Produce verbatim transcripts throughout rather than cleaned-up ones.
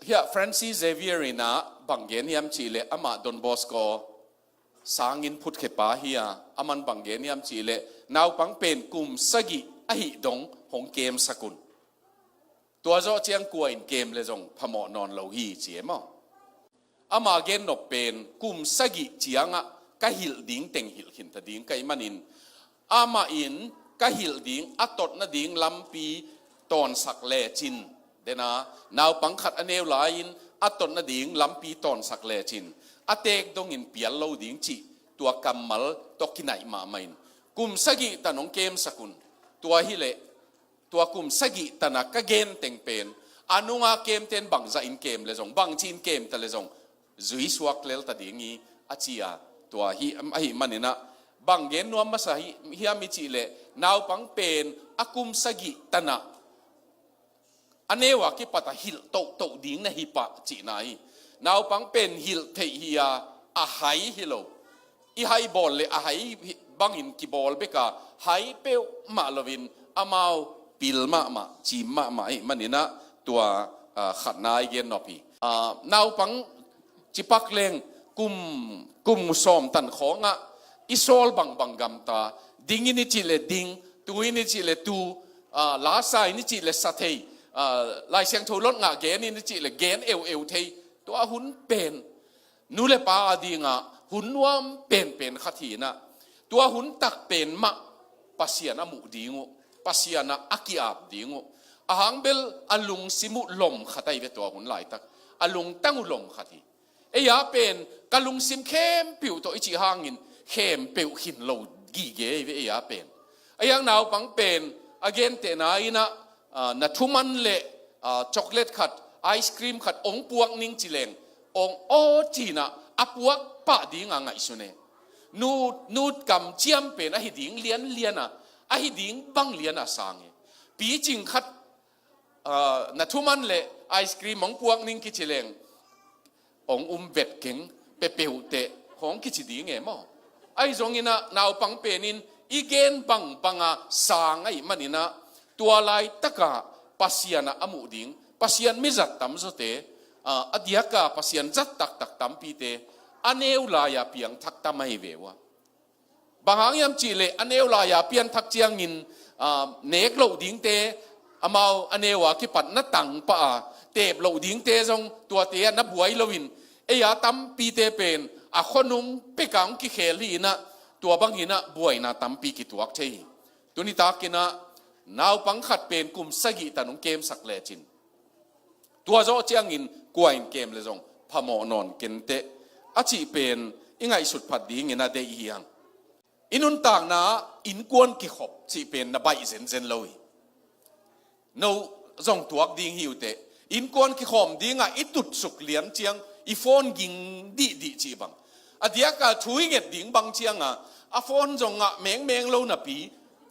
Hiah Francis Xavier in ah bang gen hiam cihleh, amah Don Bosco sangin phutkhia pa hi a, aman bang gen hiam cihleh, naupang pen kum sagih ahih dong hong kemsak un. Tua zawh ciang kua in kem le zong phamawh nawn lo hi, ci e maw. Ama gennop pen kum sagih ciangah ka hilh ding teng hilh khin ta ding ka hih manin, amah in ka hilh ding a tot nading lampi tawnsak lecin, dena naupang khat a neu lai-in a tot nading lampi tawnsak lecin, a teek dongin pial lo ding cih tua kammal tawh kinaih mahmah in, kum sagih tan hong kemsak un. Tua hileh, tua kum sagih tana ka gen teng pen, a nunga kemten bangzah in kem le zong, bangci in kem ta le zong, zui suak lel ta ding hi, a ci a. Tua hi, ahih manin ah, bang gen nuam masa hi, hiam i cihleh, naupang pen a kum sagih tana a neu a kipat a hilh tohtoh ding na hi pah cihna hi. Naupang pen hilh theih hi a, a hai hi lo. I hai bawl le a hai bangin kibawl bek a, hai peuhmah loin amau pil mahmah, cim mahmah ahih manin ah, tua, ah, khatna i gennop hi. Ah, naupang cipak leng kum, kum sawm tan khawngah i sawl bangbang gamta, ding in i cih le ding, tu in i cih le tu, ah, la sa in i cih le sa thei, ah, Lai Siangtho lot ngah gen in i cih le gen eueu thei. Tua hun pen nu le pa a dingah hun nuam penpen khat hi in ah, tua hun tak pen mah Pasian a muh ding uh, Pasian ah a ki-ap ding uh. A hang bel a lungsim uh lom khat ahi ve, tua hun laitak a lungtang uh lom khat hi. Ei a pen ka lungsim khempeuh tawh i cih hangin khempeuh khin lo gige ahi ve ei a pen. A hiang naupang pen a gentehna in ah, ah, na thuman le, ah, chocolate khat, ice cream khat ong puak ning ci leng, ong aw ci in ah a puak pah ding a ngaihsun e. Nu, nu kamciam pen ahi ding lianlian a, ahi ding bang lian a sang e. Picing khat, ah, na thuman le ice cream ong puak ning kici leng, ong um vet keng, pepeuhteh khawng kici ding e maw. Ahi zongin ah naupang pen in i gen bangbang a sang ahih manin ah, tua laitak a Pasian ah a muh ding, Pasian mizat tamzawte, ah, a diak a Pasian zat taktak tampite a neu lai a piangthak tam ahi ve uh a. Bang hang hiam cihleh a neu lai a pianthak ciangin, ah, nek loh dingte, amau a neu a kipat na tang pah a, teep loh dingte zong tuate ah na buai loin, ei a tampite pen a khuanung pek a hong kikhel hi in ah, tua bangin ah buaina tampi kituak thei hi. Tuni takin ah naupang khat pen kum sagih tan hong kemsak lecin, tua zawh ciangin kua in kem le zong phamawh nawn kenteh, a cih pen i ngaihsut phat dingin a deih hi hang. I nuntakna ah innkuan kikhop cih pen na baih zenzen lo hi. No zong tuak ding hi uh teh. Innkuan kikhawm dingah i tutsuk lian ciang i phone ging dihdih cih bang, a diak a thu i nget ding bang ciang a, a phone zong ngah mengmeng lo napi,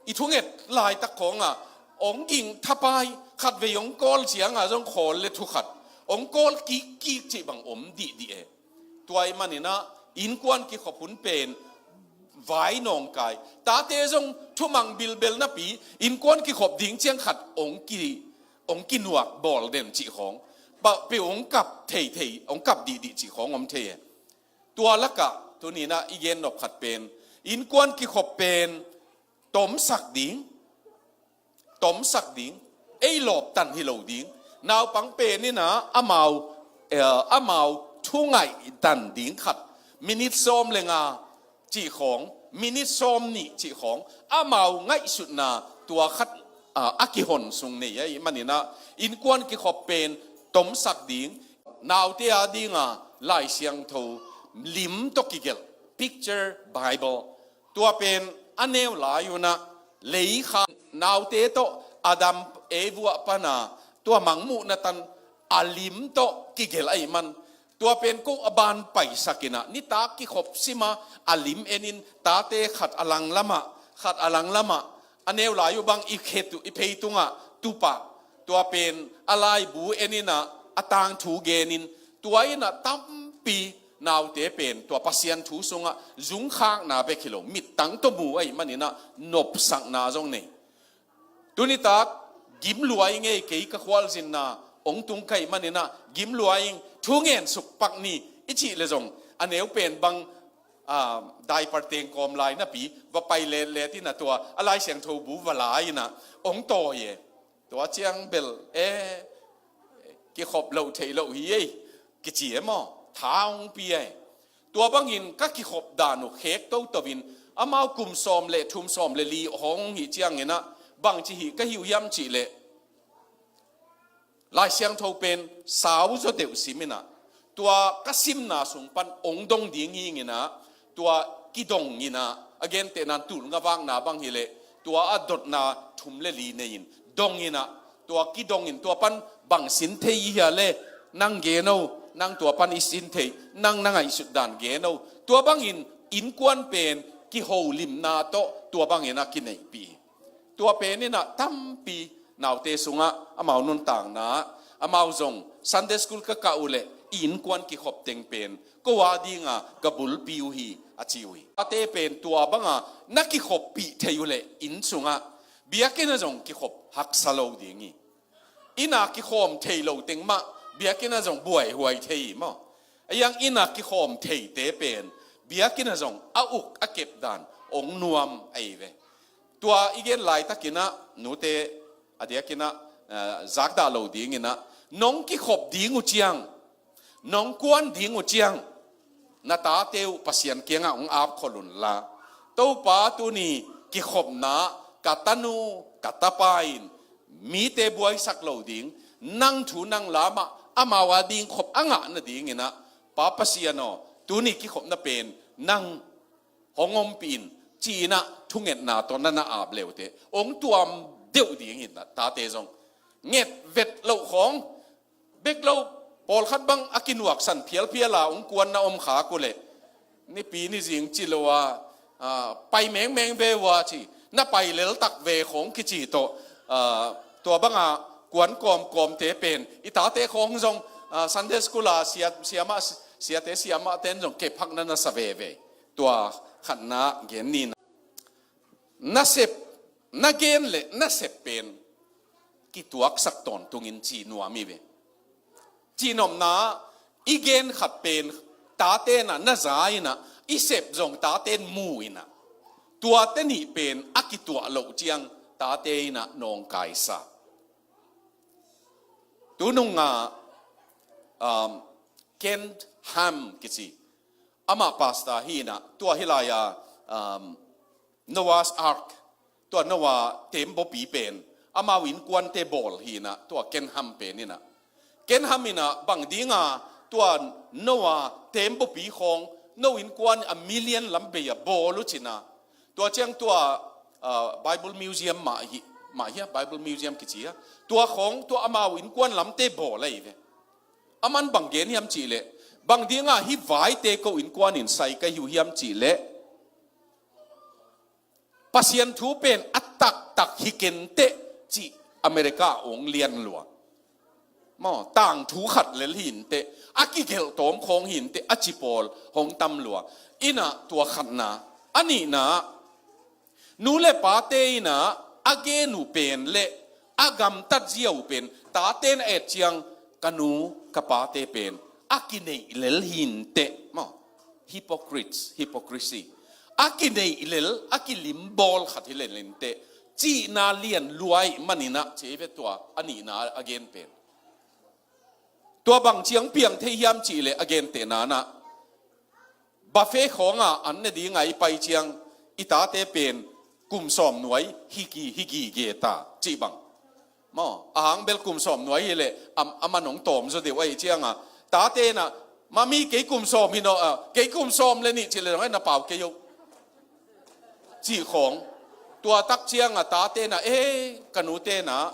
i thunget laitak khawng a ong ging thapai, khatvei ong call ciang a zong khawl le thu khat, ong call kikkik cih bang om dihdih e. Tua ahih manin ah innkuan kikhop hun pen vai nawngkai. Tate zong thumang bilbel napi, innkuan kikhop ding ciang khat ong ki, ong kinuak bawl den cih khawng, peuh ong kap theithei, ong kap dihdih cih khawng om thei e. Tua lakah tuni in ah i gennop khat pen, innkuan kikhop pen tomsak ding, tomsak ding, ei lawptan hi lo ding. Naupang pen in ah amau, eh, amau thu ngaihtan ding khat, minit sawm le nga cih khawng, minit sawm nih cih khawng, amau ngaihsutna tua khat, ah, a kihon sung nei ahih manin ah innkuan kikhop pen tomsak ding. Naute a dinga Lai Siangtho lim tawh kigelh, picture Bible, tua pen a neu lai un ah leikha naute tawh Adam Eve pan a, tua mangmuhna tan a lim tawh kigelh ahih man, tua pen ko a ban paisak in ah nitak kikhop sim a, a lim en in tate khat a langlamah, khat a langlamah, a neu lai uh bang i khet uh, i phei tungah tu pah, tua pen a laibu en in ah a tangthu gen in, tua in ah tampi naute pen tua Pasian thu sungah zungkhakna bek hi lo, mittang tawh mu ahih manin ah nopsakna zong nei. Tuni tak gim lua i ngei, kei ka khualzinna Ong tung kaih maninah gim lua ing, thu ngen suk pak ni i cih le zong a neu pen bang, ah, diaper teng kawm lai napi va pai letlet inah tua a Lai Siangtho bu va la inah ong tawi e. Tua ciang bel e, kikhop loh theih loh hi ei kici e maw? Tha ong pi ei. Tua bangin ka kikhop dan uh khek toto in amau kum sawm le thum sawm le li hong hih cianginah bangci hih ka hi uh hiam cih leh Lai Siangtho pen sau zaw deuh siminah tua ka simna sung pan ong dong ding hinginah tua kidong inah a gentehna tul nga vakna bang hileh tua a dotna thum le li nei-in dong inah tua kidong in tua pan bang sin thei i hia le nang gen o, nang tua pan i sin thei, nang na ngaihsut dan gen o. Tua bangin innkuan pen kiholimna tawh tua bangin a kineihpih. Tua peninah tampi naute sungah amau nuntakna, amau zong Sunday school ka kah uh leh i innkuan kikhop teng pen ko a dinga ka bulpi uh hi a ci uh hi. Tate pen tua banga na kikhoppih thei uh leh inn sungah biakinn ah zong kikhop haksa lo ding hi. Inn ah kikhawm thei lo teng mah biakinn ah zong buaihuai thei hi maw? A iang inn ah kikhawm theite pen biakinn ah zong a uk a kep dan ong nuam ahi ve. Tua i gen laitakinah nute a diakinah, eh, zakdah lo dinginah nong kikhop ding uh ciang, nong kuan ding uh ciang na tate uh Pasian kiangah hong apkhol unla, Topa tuni kikhopna ka tanu ka tapa in mite buaisak lo ding, nang thu nang lamah amau a ding khop a ngah nadinginah Pa Pasian aw, tuni kikhopna pen nang hong ompih in ci-inah thungetna tawh na na ap leute hong tuam deuh ding hi. Tate zong nget vet loh khawng bek lo, pawlkhat bang a kinuaksan phialphiala hong kuan na om khak uh leh nipi nizing ci lo a, ah, pai mengmeng ve uh a ci, na pai leltak ve khawng kici tawh, ah, tua banga kuan kawmkawmte pen i tate khawng zong, ah, Sunday school a sia, siamah, siate siamahte in zong kephak na na sa veve. Tua khatna gen ni. Nasep, na gen le nasep pen kituaksak tawntungin ci nuam hi ve. Cihnopna i gen khat pen tate inah na za inah i sep zong tate in mu inah tuate nih pen a kituah loh ciang tate inah nawngkaisa. Tununga, um, Ken Ham kici amah pastor hi inah tua hilai-a, um, Noah's Ark, tua Noah teembaw pi pen amau innkuante bawl hi inah tua Ken Ham pen inah, Ken Ham inah bang dinga tua Noah teembaw pi khawng no innkuan a million lam bei a bawl uh cina. Tua ciang tua, ah, Bible Museum mah hi, mah hi a, Bible Museum kici a, tua khawng tua amau innkuan lamte bawl ahi ve. Aman bang gen hiam cih leh bang dinga hih vaite ko innkuan in sai ka hi uh hiam cih leh Pasian thu pen a taktak hi kenteh cih America a ong lian lua. Maw, tangthu khat lel hi inteh, a kigelh tawm khawng hi inteh a ci pawl hong tam lua. Inah tua khatna, a nihna, nu le pate inah a gen uh pen le a gamtat zia uh pen tate na et ciang ka nu ka pate pen a kineih lel hi inteh maw? Hypocrites, hypocrisy. A kineih lel, a kilim bawl khat hi lel inteh cihna lian luai maninah ci ei ve tua a nihna a gen pen. Tua bang ciang piang thei hiam cih leh a gentehna nah, buffet khawnga an ne dinga i pai ciang i tate pen kum sawm nuai hi ki, hi gige ta cih bang. Maw, a hang bel kum sawm nuai hi leh am, a man hong tawm zaw deuh ahih cianga tate nah, mami kei kum sawm hi naw, ah, kei kum sawm le nih cih leh zong ai na pau kei uh cih khawng. Tua tak cianga tate nah, eh, ka nute nah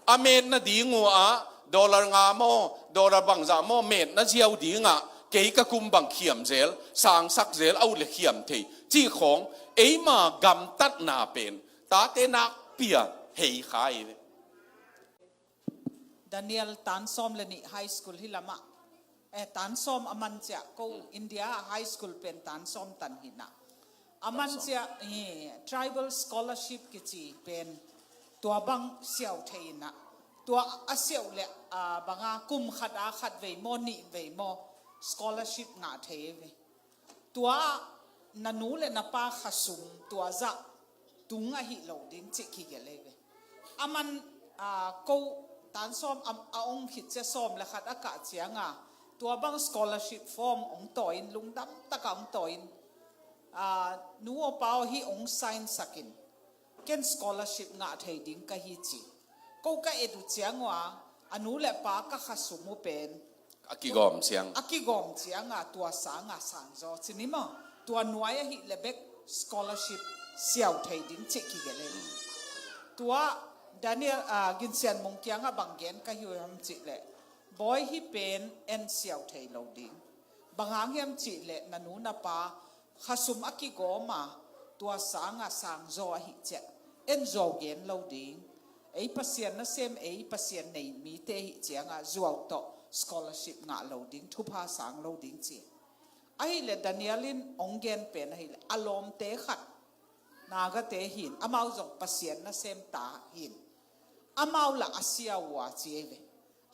a metna ding uh ah dollar nga maw, dollar bangzah maw metna ziau dingah kei ka kum bang khiam zel, sangsak zel, a ut le khiam thei cih khawng. Eima gamtatna pen tate nakpi a hei kha hi ve. Daniel tan sawm le nih high school hi lamah, eh, tan sawm a man ciah ko India high school pen tan sawm tan hi nah. A man ciah hi tribal scholarship kici pen tua bang siau thei inah. Tua a siauh le, ah, banga kum khat a khat vei maw, nih vei maw, scholarship ngah thei ve. Tua na nu le na pa khasum tua zah tung ahi lo ding cih kigelh ei ve. A man, ah, ko tan sawm a, a ong khit cia sawm le khat a kah cianga tua bang scholarship form ong tawi in, lungdam taka ong tawi in, ah, nu aw pa aw, hi ong sign sakin, ken scholarship ngah thei ding ka hi ci. Ko ka et uh ciang ua, a nu le pa ka khasum uh pen a kigawm ciang, a kigawm cianga tua sanga sangzaw ci ni maw? Tua nuai ahi le bek scholarship siau thei ding cih kigelh ei. Tua Daniel, ah, Gin Sian Mung kianga bang gen ka hi uh hiam cih leh, bawi, hi pen en siau thei lo ding. Bang hang hiam cih leh na nu na pa khasum a kigawm a, tua sanga sangzaw ahi ciah, en zuau gen lo ding. Ei Pasian nasem, ei Pasian nei mite ahi cianga zuau tawh scholarship ngah lo ding, thupha sang lo ding ci. Ahi le Daniel in ong gen pen ahi le, a lawmte khat, Nagate hin, amau zong Pasian nasem ta hin, amau lah a siau ua ci ei ve.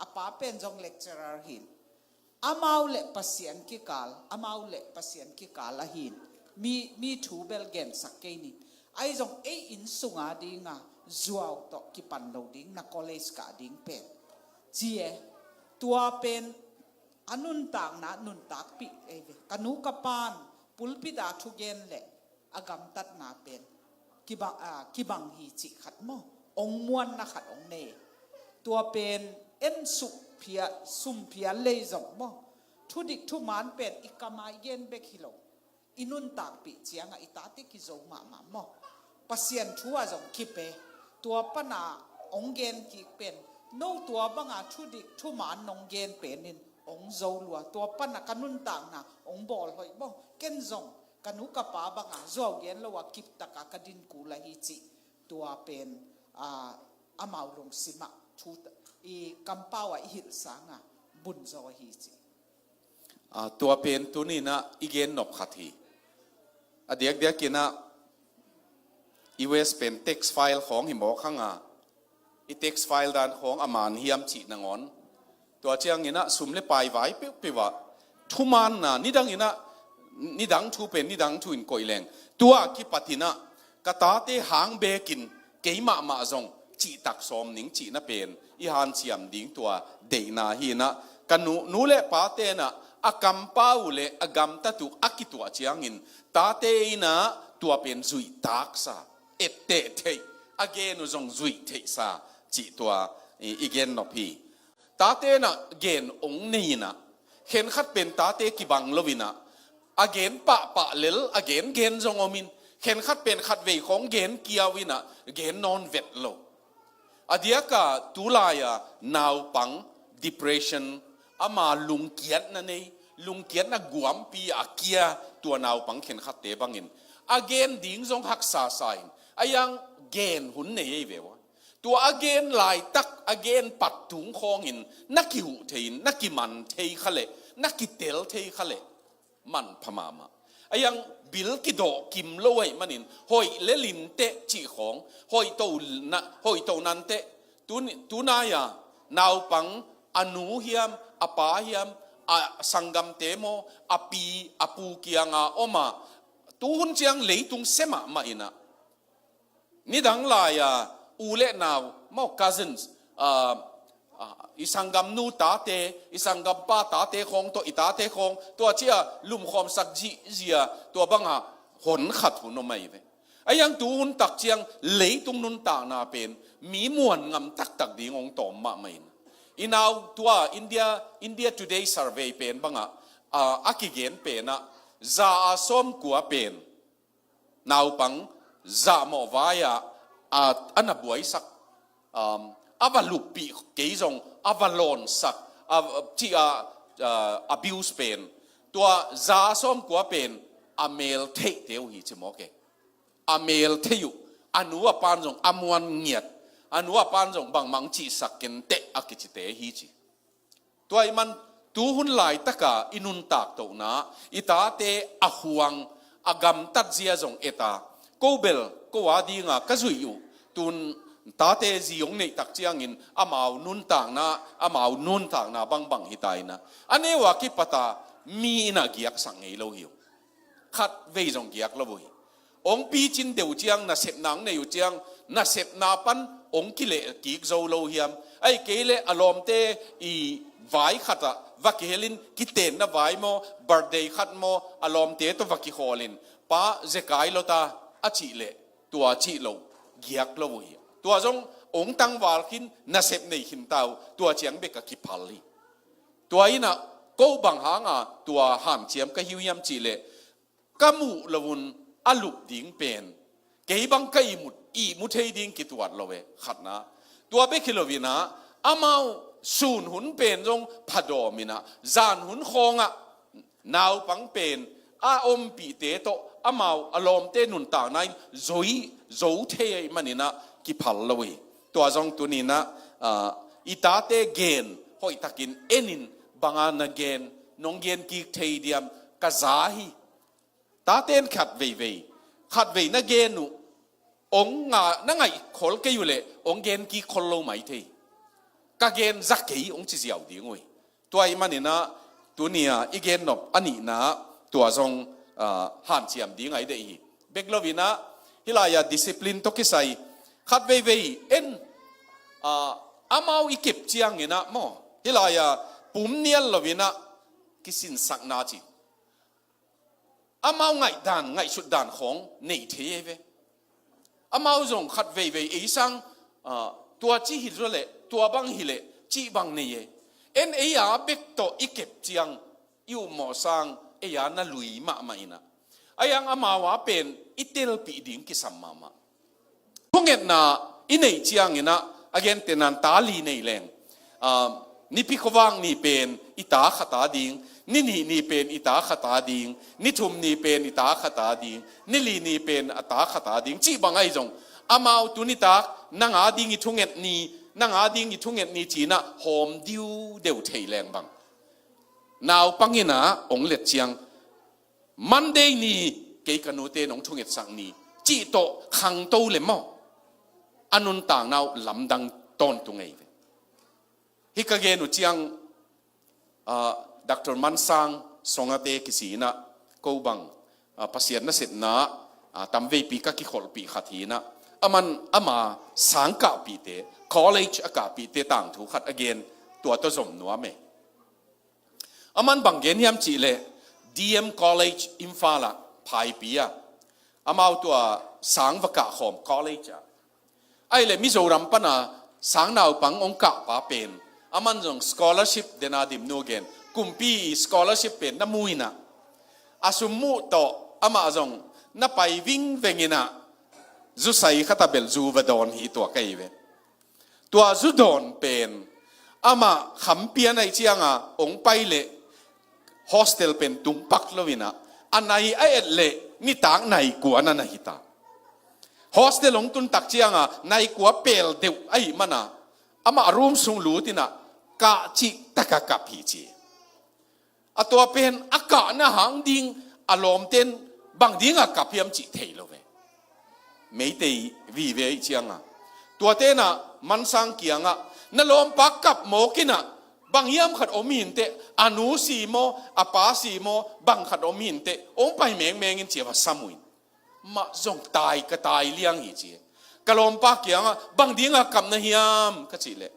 A pa pen zong lecturer hin, amau le Pasian kikal, amau le Pasian kikal ahin, mi, mi thu bel gensak kei ni. Ahi zong ei inn sunga dinga zuau tawh kipan lo ding, na college kah ding pen ci e. Tua pen a nuntakna nuntakpih ei ve. Ka nu ka pan pulpit a thugen le a gamtatna pen kibang, ah, kibang hi cih khat maw, ong muanna khat ong nei. Tua pen en suk phia, sum phial lei zong maw, thudik thuman pen i kamai gen bek hi lo, i nuntakpih cianga i tate kizo mahmah maw? Pasian thu a zong kipe. Tua pana ong gen kik pen, no tua banga thudik thuman nong gen penin ong zo lua, tua pana ka nuntakna ong bawl hoih maw? Ken zong ka nu ka pa banga zuau gen lo a kiptaka ka din kul ahi cih. Tua pen, ah, amau lungsimah thu, i kampau a i hilh sanga bunzaw ahi cih. Ah, tua pen tuninah i gen nop khat hi. A diakdiakinah i West pen tax file khawng hi mawk hanga, i tax file dan khawng a man hiam cih nangawn, tua cianginah sum le pai vai peuhpeuh ah thumanna, nidanginah, nidang thu pen nidang thu in koih leng, tua kipatinah ka tate hang bekin keimahmah zong cihtak sawm ning cihna pen i hanciam ding tua deihna hinah, ka nu, nu le pa tenah a kampau le a gamtat uh a kituah ciangin tate innah tua pen zuihtaksa, etteh theih, a gen uh zong zuih theihsa cih tua i, i gen nop hi. Tate na gen ong nei inah, khenkhat pen tate kibang lo inah, a gen pahpah lel, a gen gen zong om in, khenkhat pen khatvei khawng gen kiau inah, gen nawn vet lo. A diaka tulai-a naupang depression, ama lungkiatna nei, lungkiatna guampi a kia tua naupang khenkhatte bangin a gen ding zong haksa sa in, a yang gen hun nei ei ve ua. Tua a gen laitak, a gen pat tung khawngin na kihuh thei in, na kiman thei kha leh, na kitel thei kha leh manpha mahmah. A yang bil kidawh kim lo ahih manin hoih le linteh cih khawng, hoihto na, hoihto nanteh, tu, tunai-a naupang a nu hiam, a pa hiam, a sanggamte maw, a pi a pu kianga om a, tuhun ciang leitung se mahmah inah, nidang lai-a u le nau maw, cousins, ah, ah, i sanggamnu tate, i sanggampa tate khawng tawh, i tate khawng tua cia lumkhawmsak zihzia, tua banga hon khat hun om ahi ve. A yang tuhun tak ciang leitung nuntakna pen mi muan ngam taktak ding ong tawm mahmah in. I nau tua India, India Today survey pen banga, ah, a kigen penah za a sawmkua pen naupang zahmawh vai-ah, a, a na buaisak, um, a va luppih kei zong a va lawnsak, a, ci a, a, abuse pen, tua za sawmkua pen a mel theihte uh hi ci mawk e. A mel thei uh, a nu a pan zong a muan ngiat, a nu a pan zong bangmang cihsak kenteh a kicite hi ci. Tua ahih man tuhun laitaka i nuntak tohna, i tate a huang, a gamtat zia zong eta, ko bel ko a dinga ka zuih uh, tun Tate zi hong neih tak ciangin amau nuntakna, amau nuntakna bangbang hi ta in ah, a neu a kipata mi in ah giaksak ngei lo hi uh. Khat vei zong giak lo uh hi. Hong picin deuh ciang, nasepna hong nei uh ciang, nasepna pan hong kileh kik zo lo hiam? Ahih kei leh a lawmte i vai khat ah va kihelin, kitenna vai maw, birthday khat maw, a lawmte tawh va kikhawlin, pa, zekai lo ta, a cih leh tua cih lo, giak lo uh hi. Tua zong hong tangval khin, nasep nei khin ta uh, tua ciang bek a kiphal hi. Tua in ah ko bang hanga tua hanciam ka hi uh hiam cih leh, ka muh lo un a lup ding pen, kei bang ka ihmut, ihmu thei ding kituat lo e, khatna. Tua bek hi lo in ah, amau sun hun pen zong phadawm in ah, zan hun khawngah naupang pen a ompihte tawh amau a lawmte nuntakna in zoi, zo thei ahih manin ah kiphal lo hi. Tua zong tuni in ah, ah, i tate gen hoihtakin enin, banga na gen, nong gen kik thei diam, ka za hi. Taten khat veivei, khat vei na gen uh, hong nga, na ngaih khol kei uh leh hong gen kik khol lo mai thei. Ka gen za kei hong ci ziau ding uh hi. Tua ahih manin ah, tuni-a i gen nop a nihna, tua zong, ah, hanciam ding ahi dei hi. Bek lo in ah, hih lai-a discipline tawh kisai, khat veivei en, ah, amau i kep ciangin ah maw, hih lai-a pum nial lo in ah kisinsakna ci, amau ngaihdan, ngaihsutdan khawng nei thei e ve. Amau zong khat veivei ei sang, ah, tua ci hi zaw leh, tua bang hi leh, cih bang nei e. En ei-a bek tawh i kep ciang, i upmawh sang ei-a na lui mahmah in ah, a iang amau-a pen i telpih ding kisam mahmah. Thungetna i neih ciangin ah, a gentehna-in ta li nei leng, ah, Nipi khuavak ni pen i ta khat a ding, ni nih ni pen i ta khat a ding, ni thum ni pen i ta khat a ding, ni li ni pen a ta khat a ding, cih bang ahi zong, amau tu nitak nang a ding i thunget ni, nang a ding i thunget ni ci-in ah hawm diudeu thei leng bang, naupang in ah hong let ciang, Monday ni kei ka nute nong thungetsak ni, cih tawh khangto leh maw, a nuntakna uh lamdang tawntung ei ve. Hih ka gen uh ciang, ah, Doctor Mansang Songate kisi in ah, ko bang, ah, Pasian nasepna, ah, tamveipi ka kikholhpih khat hi in ah, aman ama sang kahpihte, college a kahpihte tangthu khat a gen, tua tawh zom nuam e. Aman bang gen hiam cih leh, D M College Imphal ah, Phaipi ah, amau tua sang va kahkhawm college ah, ahih leh Mizoram pana sang naupang hong kahpa pen, aman zong scholarship, den a Dimnu gen, kumpi scholarship pen na mu in ah, a sum muh tawh amah zong na pai vingveng in ah, zusai khat ah bel zu va dawn hi, tua ka hi ve. Tua zu dawn pen, amah khampian ahih cianga hong pai leh, hostel pen tung pak lo in ah, a nai a et leh nitak nai kua na na hi ta. Hostel hong tun tak cianga nai kua pel deuh ahih mana, amah room sung lut in ah, kah cih taka kap hi ci. A tua pen a kahna hang ding, a lawmten bang dinga kap hiam cih thei lo ve. Meitei vive ahih cianga, tuate in ah Mansang kiangah, na lawmpa kap mawk in ah, bang hiam khat om hi inteh, a nu si maw, a pa si maw, bang khat om hi inteh, hong pai mengmeng in ci-a va sam uh in, mah zong tai ka tai liang hi ci. Ka lawmpa kiangah bang dinga kap na hiam ka cih leh,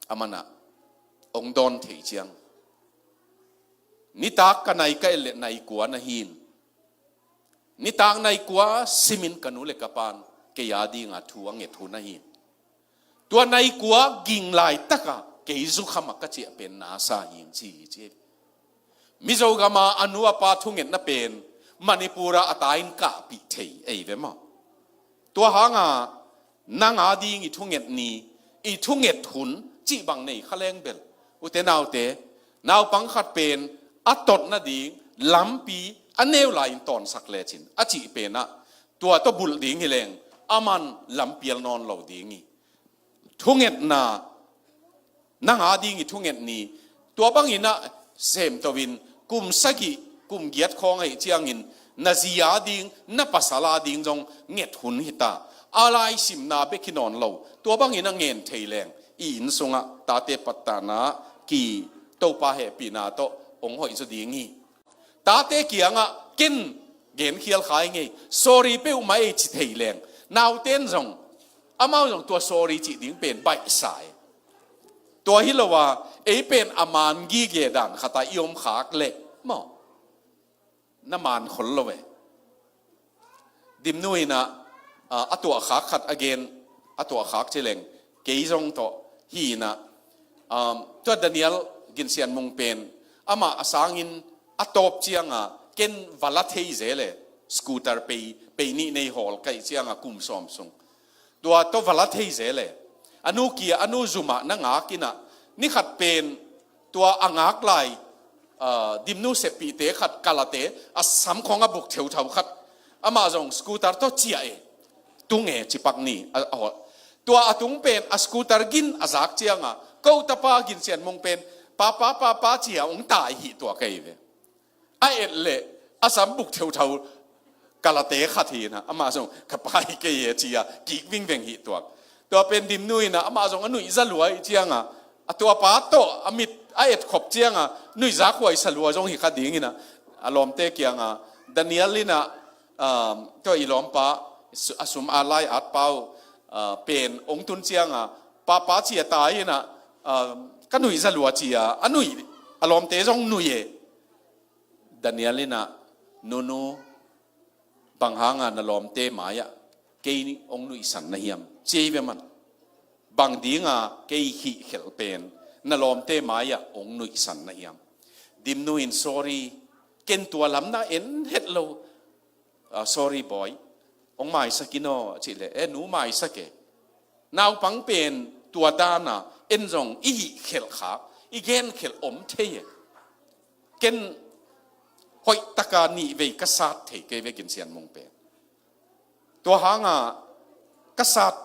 aman ah hong dawn thei ciang, nitak ka nai ka et leh nai kua na hi in, nitak nai kua simin ka nu le ka pa'n kei a dinga thu a nget hun ahi in, tua nai kua ging laitaka kei zukhamah ka ciah pen na sa hi in ci hi ci. Mizo gama a nu a pa thungetna pen Manipur ah a ta in kahpih thei ei ve maw? Tua hanga nang a ding i thunget ni, i thunget hun cih bang nei kha leng bel, ute naute, naupang khat pen a tot nading lampi a neu lai-in tawnsak lecin a cih pen ah, tua tawh bulh ding hi leng, aman lampial nawn lo ding hi. Thungetna, nang a ding i thunget ni, tua bangin ah semto in, kum sagih, kum giat khawng ahih ciangin, na zi a ding, na pasal a ding zong nget hun hi ta. A laisimna bek hi nawn lo, tua bangin a ngen thei leng i inn sungah tate pattahna ki, Topa hehpihna tawh hong hoih zaw ding hi. Tate kiangah ken genkhial kha ing ei, sorry peuhmah ei ci thei leng, nauten zong, amau zong tua sorry cih ding pen baihsa e. Tua hi lo a, ei pen a man gige dan khatah i om khak leh maw, na man khol lo e. Dimnu in ah, ah, a tuahkhak khat a gen, a tuahkhak ci leng, kei zong tawh hi in ah, um, tua Daniel Gin Sian Mung pen, amah a sangin a tawp cianga ken va la thei zel e, scooter pei, pei nih nei hawl ka hih cianga kum sawm sung. Tua tawh va la thei zel e. A nu kia, a nu zumah na ngak in ah, ni khat pen tua a ngak lai, ah, Dimnu seppihte khat kalate, a sam khong a buk theuthau khat, amah zong scooter tawh ciah e, tung e, cipak ni, a, a hawl. Tua a tung pen a scooter gin a zak cianga, ko tapa Gin Sian Mung pen, "Pa, pa, pa, pa," cia hong tai hi tua ka hi ve. A et leh a sam buk theuthau kalate khat hi in ah, amah zong, "Ka pa hi kei e," cia kik vingveng hi tuak. Tua pen Dimnu in ah, amah zong a nuih za lua hi cianga, a tua pa tawh a mit a et khop cianga nuih za khuai sa lua zong hi kha ding in ah, a lawmte kianga, Daniel in ah, um, tua i lawmpa, su-, a sum a lai at pau, uh, pen hong tun cianga, "Pa, pa," cia tai in ah, um, "Ka nuih za lua," cia a nuih, a lawmte zong nuih e. Daniel in ah, "Nunu, bang hanga na lawmte mai-ah kei hong nuihsan na hiam?" ci hi ve maw. "Bang dinga kei hih khelh pen na lawmte mai-ah hong nuihsan na hiam?" Dimnu in, "Sorry, ken tua lam na en het lo. Ah, sorry boy, hong maisak in aw," a cih leh, "E nu, maisak e." Naupang pen tua dana en zong i hih khelh khak, i gen khelh om thei e. Ken hoih taka nih vei ka sat thei kei ve, Gin Sian Mung pen. Tua hanga ka sat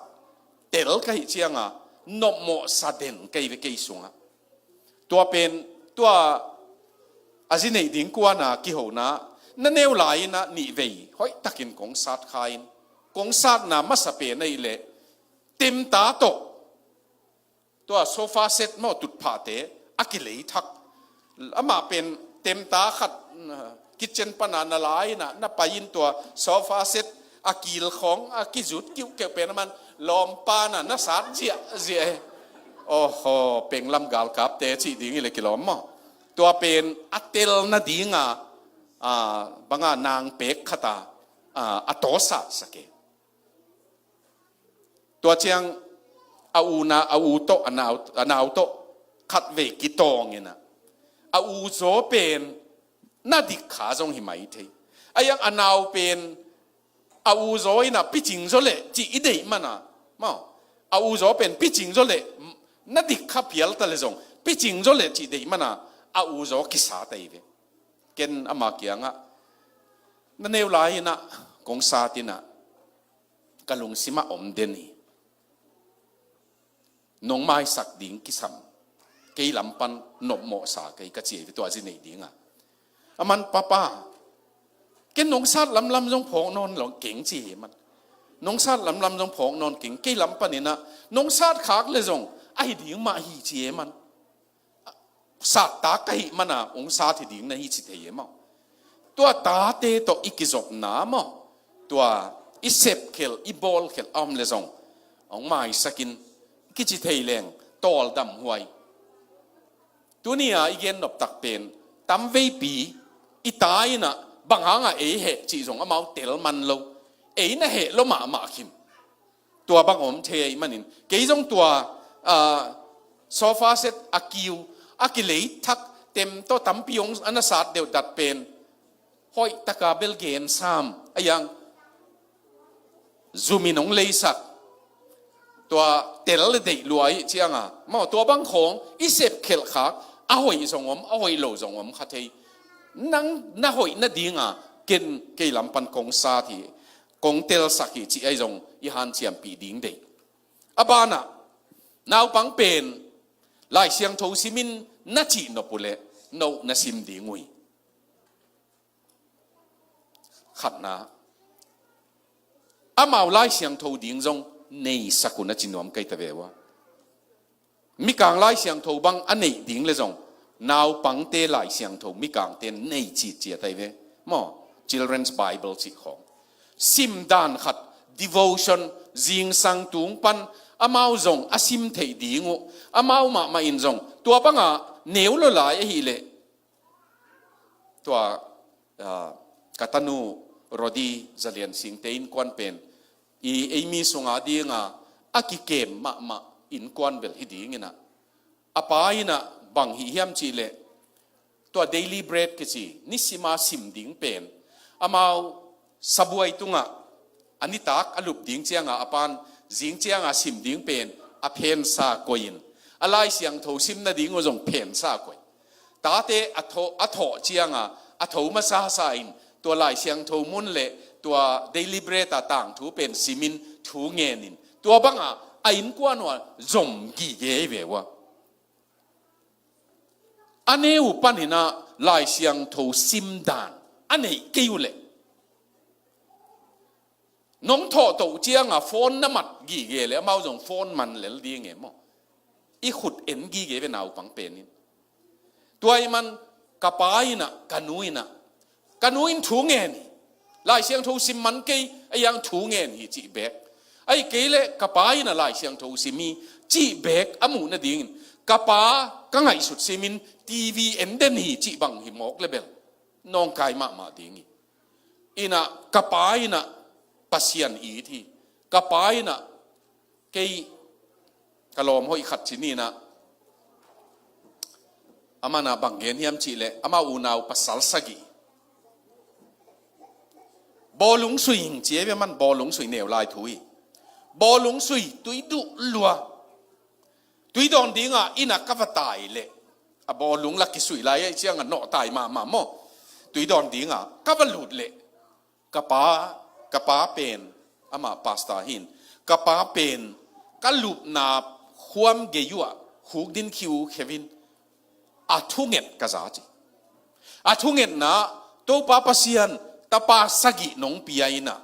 tel ka hih cianga nopmawh sa den kei ve kei sungah. Tua pen, tua a zi neih ding kuana kihona, na neu lai-in ah nih vei hoih takin kong sat kha in, kong satna masa pen ahih leh, temta tawh, tua sofa set maw, tutphahte a kilei thak. Amah pen temta khat, uh, kitchen pana na la-in ah, na pai-in tua sofa set a kil khong a kizut kiuhkeuh pen aman lawmpa na na sat ziahziah e. Oho, penglam galkapte cih ding hi leh kilawm maw. Tua pen a tel nadinga, ah, banga nang pek khata, ah, a tawsatsak e. Tua ciang a u na, a u tawh, a nau, a nau tawh khatvei kitawng in ah, a u zaw pen na dik kha zong hi mai thei. A iang a nau pen a u zaw in ah picing zaw leh cih i deih mana, maw, a u zaw pen picing zaw leh, na dik kha phial ta leh zong picing zaw leh cih deih mana, a u zaw kisat ahi ve. Ken ama kiangah, na neu lai-in ah kong sat in ah, ka lungsimah om den hi. Nong maisak ding kisam, kei lam pan nopmawh sa kei, ka ci hi ve, tua zi neih dinga. Aman, papa, ken nong sat lamlam zong phawk nawn lo keng, ci hi man. Nong sat lamlam zong phawk nawn keng, kei lam panin ah nong sat khak leh zong ahi ding mah hi, ci hi man. Sattak ka hih mana hong sat hi ding na hi, ci thei e maw. Tua tate tawh i kizopna maw, tua i sepkhelh, i bawlkhelh a om leh zong, hong maisak in, kici thei leng tawldam huai. Tuni-a i gen noptak pen, tamveipi i ta in ah, bang hanga ei heh cih zong amau tel man lo. Ei na heh lo mahmah khin. Tua bang om thei ahih manin, kei zong tua, ah, sofa set a kiu, a kilei thak, tem tawh tampi hong a na sat deuh dat pen, hoih taka bel gen sam, a iang zumin hong leisak. Tua tel le deih lua ahih cianga, maw, tua bang khawng i sepkhelh khak, a hoih zong om, a hoih lo zong om kha thei. Nang na hoih nadinga ken kei lam pan kong sat hi, kong telsak hi, cih ahi zong i hanciampih ding deih. A banah, naupang pen Lai Siangtho simin na cih nop uh leh, no na sim ding uh hi. Khatna, Amau Lai Siangtho ding zong neisak un a ci nuam kei ta ve ua. Mikang Lai Siangtho bang a neih ding le zong, naupangte Lai Siangtho mikangte nei citciat ahi ve. Maw, Children's Bible cih khawng. Sim dan khat, devotion, zingsang tung pan, amau zong a sim theih ding uh, amau mahmah in zong, tua banga neu lo lai ahih leh, tua, ah, ka tanu Rodi Zalian Singte innkuan pen, i eimi sunga dinga a kikem mahmah innkuan bel hi dingin ah, a pa in ah bang hih hiam cih leh, tua Daily Bread kici, nisima sim ding pen, amau sabuai tungah a nitak a lup ding cianga a pan, zing cianga sim ding pen a phensa koi in, a Lai Siangtho sim nading uh zong phensa koi. Tate a thawh, a thawh cianga a tho masasa in, tua Lai Siangtho mun le tua Daily Bread a tangthu pen simin thu ngenin, tua banga a innkuan uh a zom gige ve ua. A neu panin ah Lai Siangtho sim dan a neih kei uh leh, nong thawh toh cianga phone na mat gige leh amau zong phone man lel ding e maw. I khut en gige ve naupang penin. Tua ahih man ka pa in ah, ka nu in ah, ka nu in thu ngen hi. Lai Siangtho sim man kei, a iang thu ngen hi cih bek. Ahih kei leh ka pa in ah Lai Siangtho sim hi cih bek a muh nadingin, ka pa ka ngaihsut simin T V en den hi cih bang hi mawk le bel, nawngkai mahmah ding hi. In ah ka pa in ah Pasian it hi. Ka pa in ah, kei ka lawm hoih khat ci ni in ah, aman ah bang gen hiam cih leh, amau unau pasal sagih. Bawlung sui hing ci e ve man, bawlung sui neu lai thu hi. Bawlung sui tui duh lua. Tui dawn dinga inn ah ka va tai leh, a bawlung la kisui lai ahih cianga nawh tai mahmah maw. Tui dawn dinga ka va lut leh, ka pa, ka pa pen, amah pastor hi in, ka pa pen ka lupna khuam gei uh ah khukdin khi uh kheuhin, a thunget ka za ci. A thungetna, Topa Pasian, tapa sagih nong pia in ah,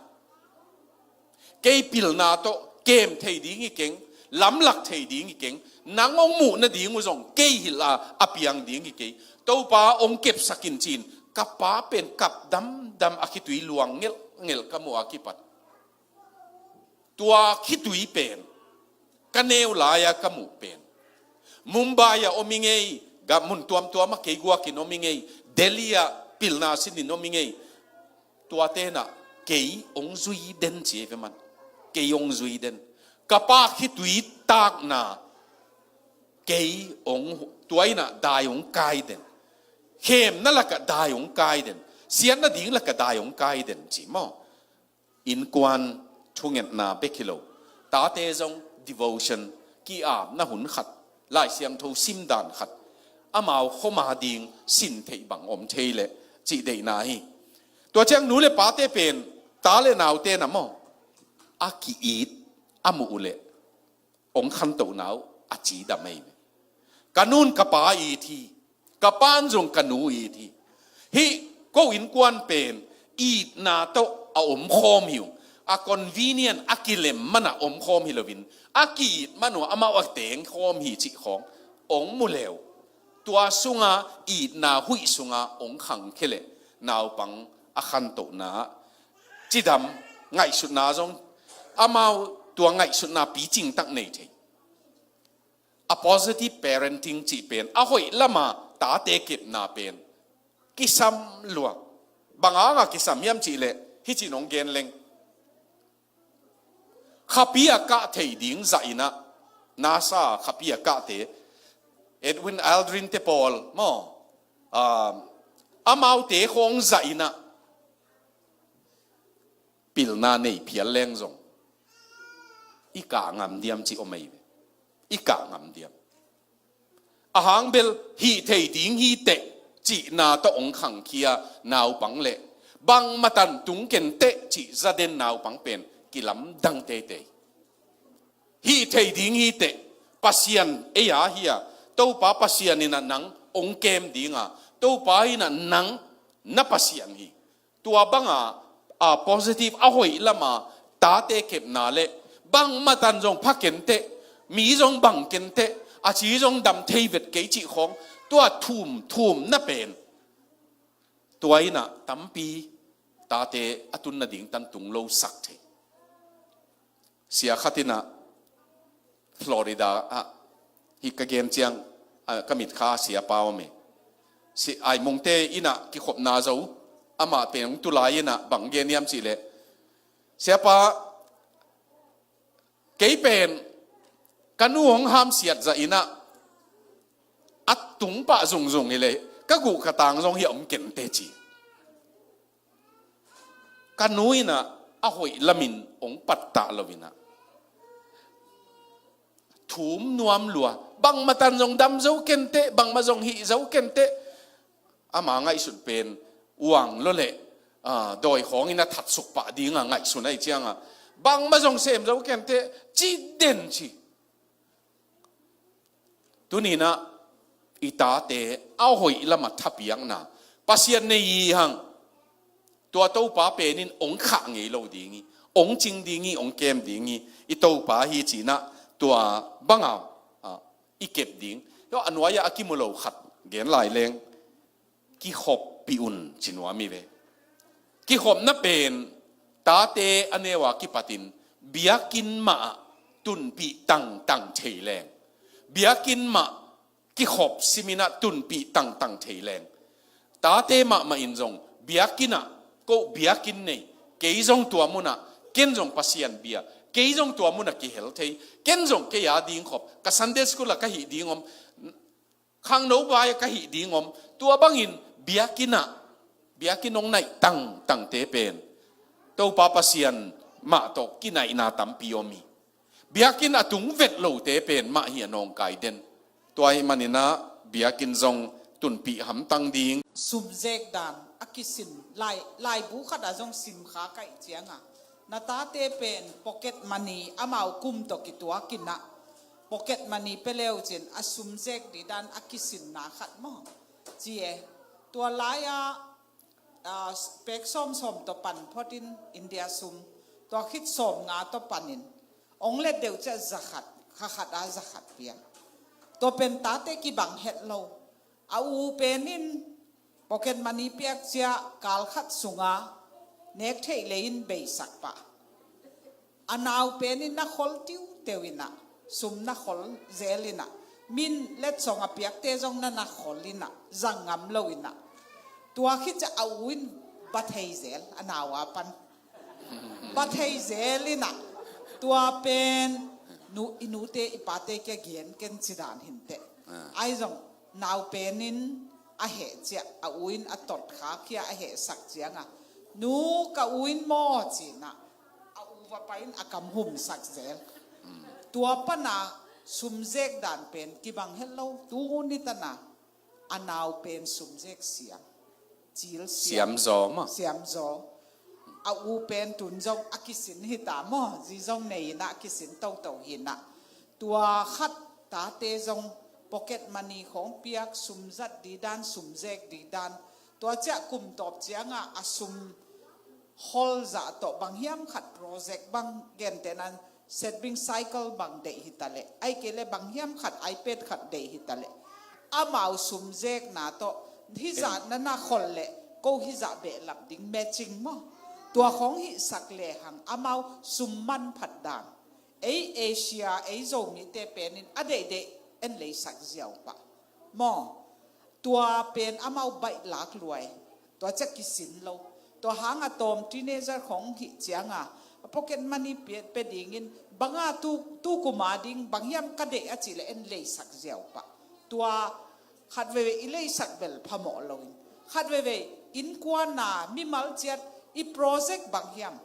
kei pilna tawh kem thei ding hi keng, lamlak thei ding hi keng, nang hong muh nading uh zong kei hilh a, a piang ding hi kei. Topa hong kepsak in ci-in, ka pa pen kap damdam, a khitui luang ngelhngelh ka muh a kipat. Tua khitui pen, ka neu lai-a ka muh pen, Mumbai-ah om i ngei, gam mun tuamtuamah kei guakin om i ngei, Delhi-ah pilna sinin om i ngei. Tuate in ah kei hong zui den ci e ve man. Kei hong zui den. Ka pa khitui takna, kei hong, tua in ah dai hong kai den. Khemna lakah dai hong kai den. Siatna ding lakah dai hong kai den ci maw. Innkuan thungetna bek hi lo, tate zong devotion, ki-apna hun khat, Lai Siangtho sim dan khat, amau khua ma ding sin theih bang om thei leh cih deihna hi. Tua ciang nu le pate pen, ta le naute in ah maw, a ki-it a muh uh leh, hong khantohna uh a cidam ahi ve. Ka nu'n ka pa it hi, ka pa'n zong ka nu it hi. Hih ko innkuan pen itna tawh a omkhawm hi uh. A convenient, a kilem man ah omkhawm hi loin, a ki-it man uh ah amau a teng khawm hi cih khawng hong mu le uh, tua sunga itna huih sunga hong khangkhia leh, naupang a khantohna ah cidam, ngaihsutna zong, amau tua ngaihsutna picing tak nei thei. A positive parenting cih pen, a hoih lama tate kepna pen kisam lua. Bang hanga kisam hiam cih leh, hih ci-in hong gen leng. Khapi a kah thei ding zah in ah, NASA khapi a kahte, Edwin Aldrin te pawl maw, ah, amaute khawng zah in ah, pilna nei phial leng zong, i kah ngam diam cih om ahi ve. I kah ngam diam. A hang bel hih thei ding hi teh cihna tawh hong khangkhia naupang leh, bangmah tan tung ken teh cih zaden naupang pen kilamdang teitei. Hih thei ding hi teh, Pasian ei a hi a, Topa Pasian in ah nang hong kem ding a, Topa in ah nang na Pasian hi. Tua banga, a positive, a hoih lama Tate kepna le bangmah tan zong pha kenteh, mi zong bang kenteh, a ci zong dam thei vet kei cih khawng, tua thum thumna pen, tua innah tampi tate a tun nading tan tung lo sak thei. Sia khat innah Florida ah, hih ka gen ciang, ah, ka mitkha siapa om e. Si, Aimungte innah kikhopna zo, amah pen hong tulai innah bang gen hiam cihleh, "Siapa, kei pen ka nu hong hamsiat zah innah a tung pah zungzung hileh ka guh ka tang zong hi a om kenteh," ci. Ka nu innah a hoih lamin hong pattah lo innah thum nuam lua, bangmah tan zong dam zo kenteh, bangmah zong hih zo kenteh. Ama ngaihsut pen uang lo le, ah, dawi khawng innah that suk pah dinga ngaihsun ahi cianga, bangmah zong sem zo kenteh, ci den ci. Tuninah i tate a hoih lamah thapiakna, Pasian nei hi hang. Tua Topa penin hong khah ngei lo ding hi, hong cing ding hi, hong kem ding hi. I Topa hi cinah tua banga, ah, i kep ding. Tua a nuai-ah a kimu lo khat gen lai leng, "Kikhoppih un," ci nuam hi ve. Kikhopna pen tate a neu a kipatin biakinn mah tunpih tangtang thei leng, biakinn mah kikhop siminah tunpih tangtang thei leng, tate mahmah in zong biakinnah, "Ko biakinn nei, kei zong tua munah, ken zong Pasian bia, kei zong tua munah kihel thei, ken zong kei a ding khop, ka Sunday school ah ka hih ding om, khangno bai-ah ka hih ding om," tua bangin biakinnah, biakinn hong naih tangtangte pen Topa Pasian mah tawh kinaihna tampi om hi. Biakinn a tung vet lote pen mah hi a nawngkai den. Tua ahih maninah biakinn zong tunpih hamtang ding. Sumzek dan a kisin lai, laibu khatah zong simkha kaih cianga, na tate pen pocket money, amau kum tawh kituakinnah pocket money pia leucin a sumzek dih dan a kisinna khat maw ci e. Tua lai-ah, ah, pek sawmsawm tawh pan photin India sum, tua khit sawmnga tawh panin hong let deuh ciah zakhat, kha khat a zakhat pia. Tua pen tate kibang het lo. A u penin pocket money piak ciah kal khat sunga nek theih leiin beisak pah. A nau penin na khol tiuteu innah, sum na khol zel innah, min letsong a piakte zong na na khol innah, zang ngam lo innah. Tua khit ciah a u in ba thei zel, a nau a pan ba thei zel innah. Tua pen nu, i nute i pate kia gen ken ci dan hinteh. Ah. Ahi zong nau penin a heh ciah a u in a tot kha khia a hehsak cianga, "Nu, ka u in maw," cinah a u va pai in a kam humsak zel. Tua pana sumzek dan pen kibang het lo. Tuni tana a nau pen sumzek siam, cil siam. Siamzaw maw? Siamzaw. A u pen tun zong a kisin hita maw, zi zong nei innah a kisin toto hinah. Tua khat tate zong pocket money khawng piak, sumzat dih dan, sumzek dih dan. Tua ciah kum tawp cianga a sum hol zah tawh bang hiam khat project bang, gentehna Setbing cycle bang deih hitaleh, ahih kei leh bang hiam khat, iPad khat deih hitaleh, amau sumzekna tawh hizah na na khol leh ko hizah behlap ding, matching maw? Tua khawng hihsak lehang amau sum manphat dan. Ei Asia, ei Zomite penin a deihdeih en leisak ziau pah maw? Tua pen amau baih lak luai. Tua ciah kisin lo. Tua hanga tawm teenager khawng hih cianga a pocket money pia, pia dingin banga tu, tu kuma ding bang hiam ka deih a cihleh en leisak ziau pah. Tua khat veivei i leisak bel phamawh loin, khat veivei innkuana mimal ciat i project bang hiam,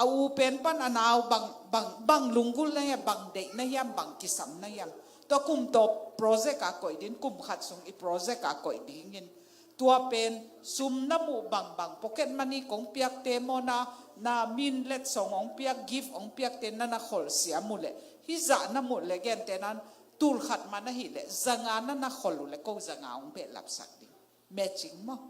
a u pen pan a nau bang, bang, bang lunggulh na hiam, bang deih na hiam, bang kisam na hiam. Tua kum tawp project a koih ding, kum khat sung i project a koih dingin. Tua pen sum na muh bangbang, pocket money kong piakte maw, na, na min letsong hong piak, gift hong piakte na na khol siam uh leh, hizah na muh leh gentehna tul khat man ahih leh zanga na na khol uh leh ko zanga hong behlapsak ding. Matching maw?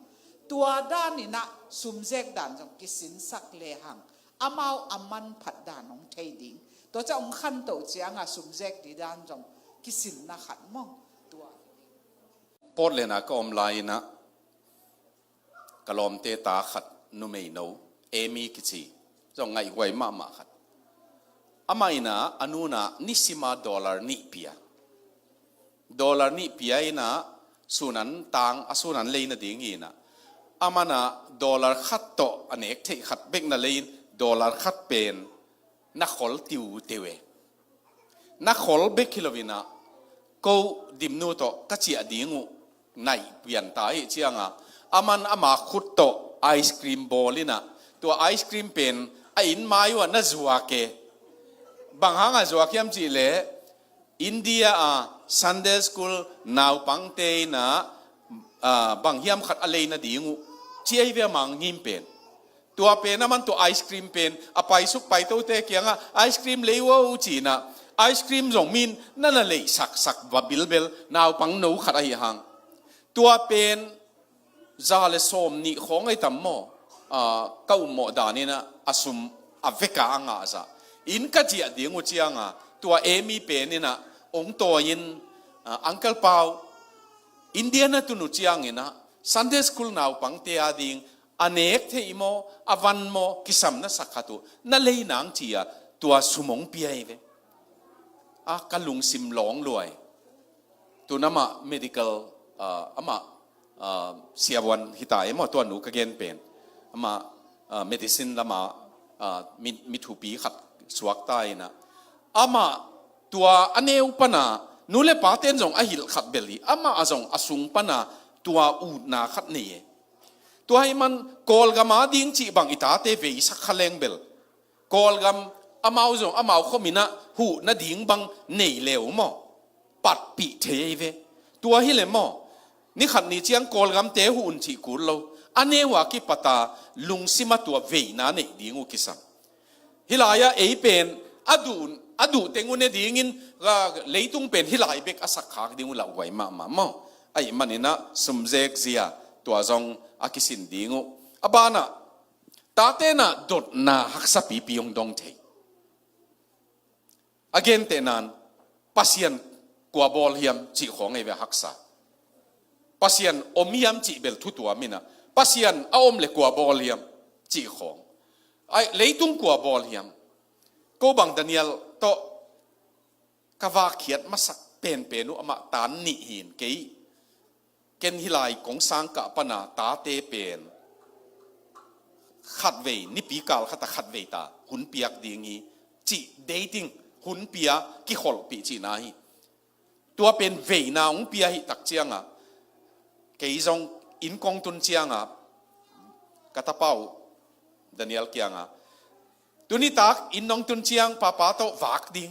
Tua daninah sumzek dan zong kisinsak lehang Amau a manphat dan hong thei ding. Tua ciang hong khantoh cianga sumzek ding dan zong kisinna khat maw. Tua Portland ah ka om lai-inah ka lawmte ta khat numeino, Amy kici, zong ngaihhuai mahmah khat. Amah inah a nunah nisima dollar nih pia. Dollar nih pia inah sunan tang a sunan lei nading inah, amanah dollar khat tawh a nek theih khat bek na lei-in dollar khat pen na khol tiuteu e. Na khol bek hi loinah ko Dimnu tawh ka ciah ding uh naih pian ta hi cianga, aman ama khut tawh ice cream bawl inah tua ice cream pen a inn mai uhah na zuak e. Bang hanga zuak hiam cihleh India a Sunday school naupangte inah bang hiam khat a lei nading uh ci ei ve, a mangngim pen. Tua pen aman tua ice cream pen a paisuk paitote kiangah ice cream lei uh o cinah ice cream zong min na na leih saksak va bilbel, naupang no khat ahi hang. Tua pen za le sawm nih khawng ei tam maw? Ka ummawh daninah a sum a veka a ngahzah. Inn ka ciah ding uh cianga tua Amy peninah ong tawi-in, Uncle Pau, India na tun uh cianginah Sunday school naupangte a ding a nek theih maw, a van maw, kisam na sak khat uh na lei nang ci-a tua sum ong pia hi ve. A ka lungsim lawng luai. Tun amah medical, amah siavuan hita e maw, tua nu ka gen pen. Amah medicine lama mi thupi khat suakta inah, amah tua a neu pana nu le paten zong a hilh khat bel hi, amah a zong a sung pana tua utna khat nei e. Tua hi man Kawlgam a ding cih bang i tate veisak kha leng bel Kawlgam amau zong amau khominah huh nading bang nei leu maw? Patpih thei ei ve. Tua hileh maw, nikhat ni ciang Kawlgamte huh un cih kul lo. A neu a kipata lungsima tua veina neih ding uh kisam. Hilai-ah ei pen a duh, a duh teng uh ne dingin leitung pen hilai bek a sakkhak ding uh lauhuai mahmah maw? Ahi maninah sumzek zia tua zong a kisin ding uh. A banah tatenah dotna haksa pipi hong dong thei. A gentehnan Pasian kua bawl hiam cih khawng ei ve haksa. Pasian om hiam cih bel thutuam inah Pasian a om le kua bawl hiam cih khawng. Ai, leitung kua bawl hiam. Ko bang Daniel tawh ka vakkhiat masak penpen uh amah tan nih hin kei. Ken hilai kong sangkah pana tate pen khatvei, nipi kal khata khatvei ta hun piak ding hi cih dating hun pia kikholhpih cihna hi. Tua pen veina hong pia hi tak cianga kei zong inn kong tun cianga ka tapa uh Daniel kianga, tuni tak inn hong tun ciang papa tawh vak ding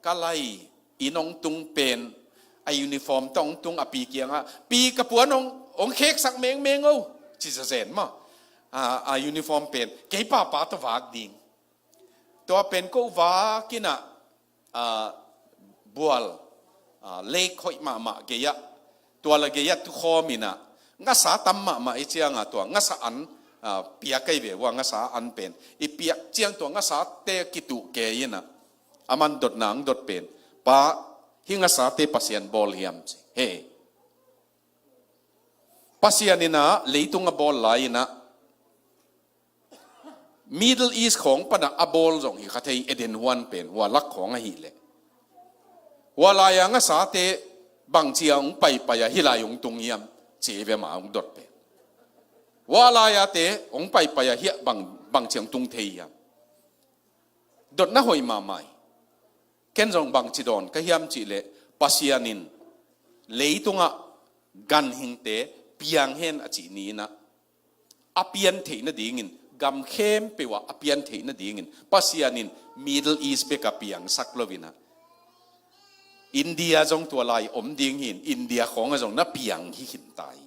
ka lai. Inn hong tung pen a uniform tawh hong tung a pi kiangah, pi ka puan hong, hong kheksak mengmeng o, ci zazen maw. A uniform pen kei papa tawh vak ding. Tua pen ko vak inah bual lake hoih mahmah gei-ah, tua la gei-ah tukhawm inah ngasa tam mahmah i cianga tua ngasa an pia kei ve uh a, ngasa an pen i piak ciang tua ngasate kituh kei inah aman dotna ang dot pen, Pa, hih ngasate Pasian bawl hiam ci. He, Pasian inah leitung a bawl lai inah Middle East khawng pana a bawl zong hi kha thei, Eden huan pen hua lak khawng ahileh hua lai-a ngasate bangci a hong paipai a hilai hong tung hiam ci ei ve, ma hong dot pen. Hua lai-ate hong paipai a hiah bang, bangci a hong tung thei hiam. Dotna hoih mahmah hi. Ken zong bangci dawn ka hiam cihleh Pasian in leitungah ganhingte piang hen a cih ni inah a pian theih nadingin, gam khempeuh ah a pian theih nadingin Pasian in Middle East bek a piangsak lo inah India zong tua lai om ding hin, India khawngah zong na piang hi khin ta hi.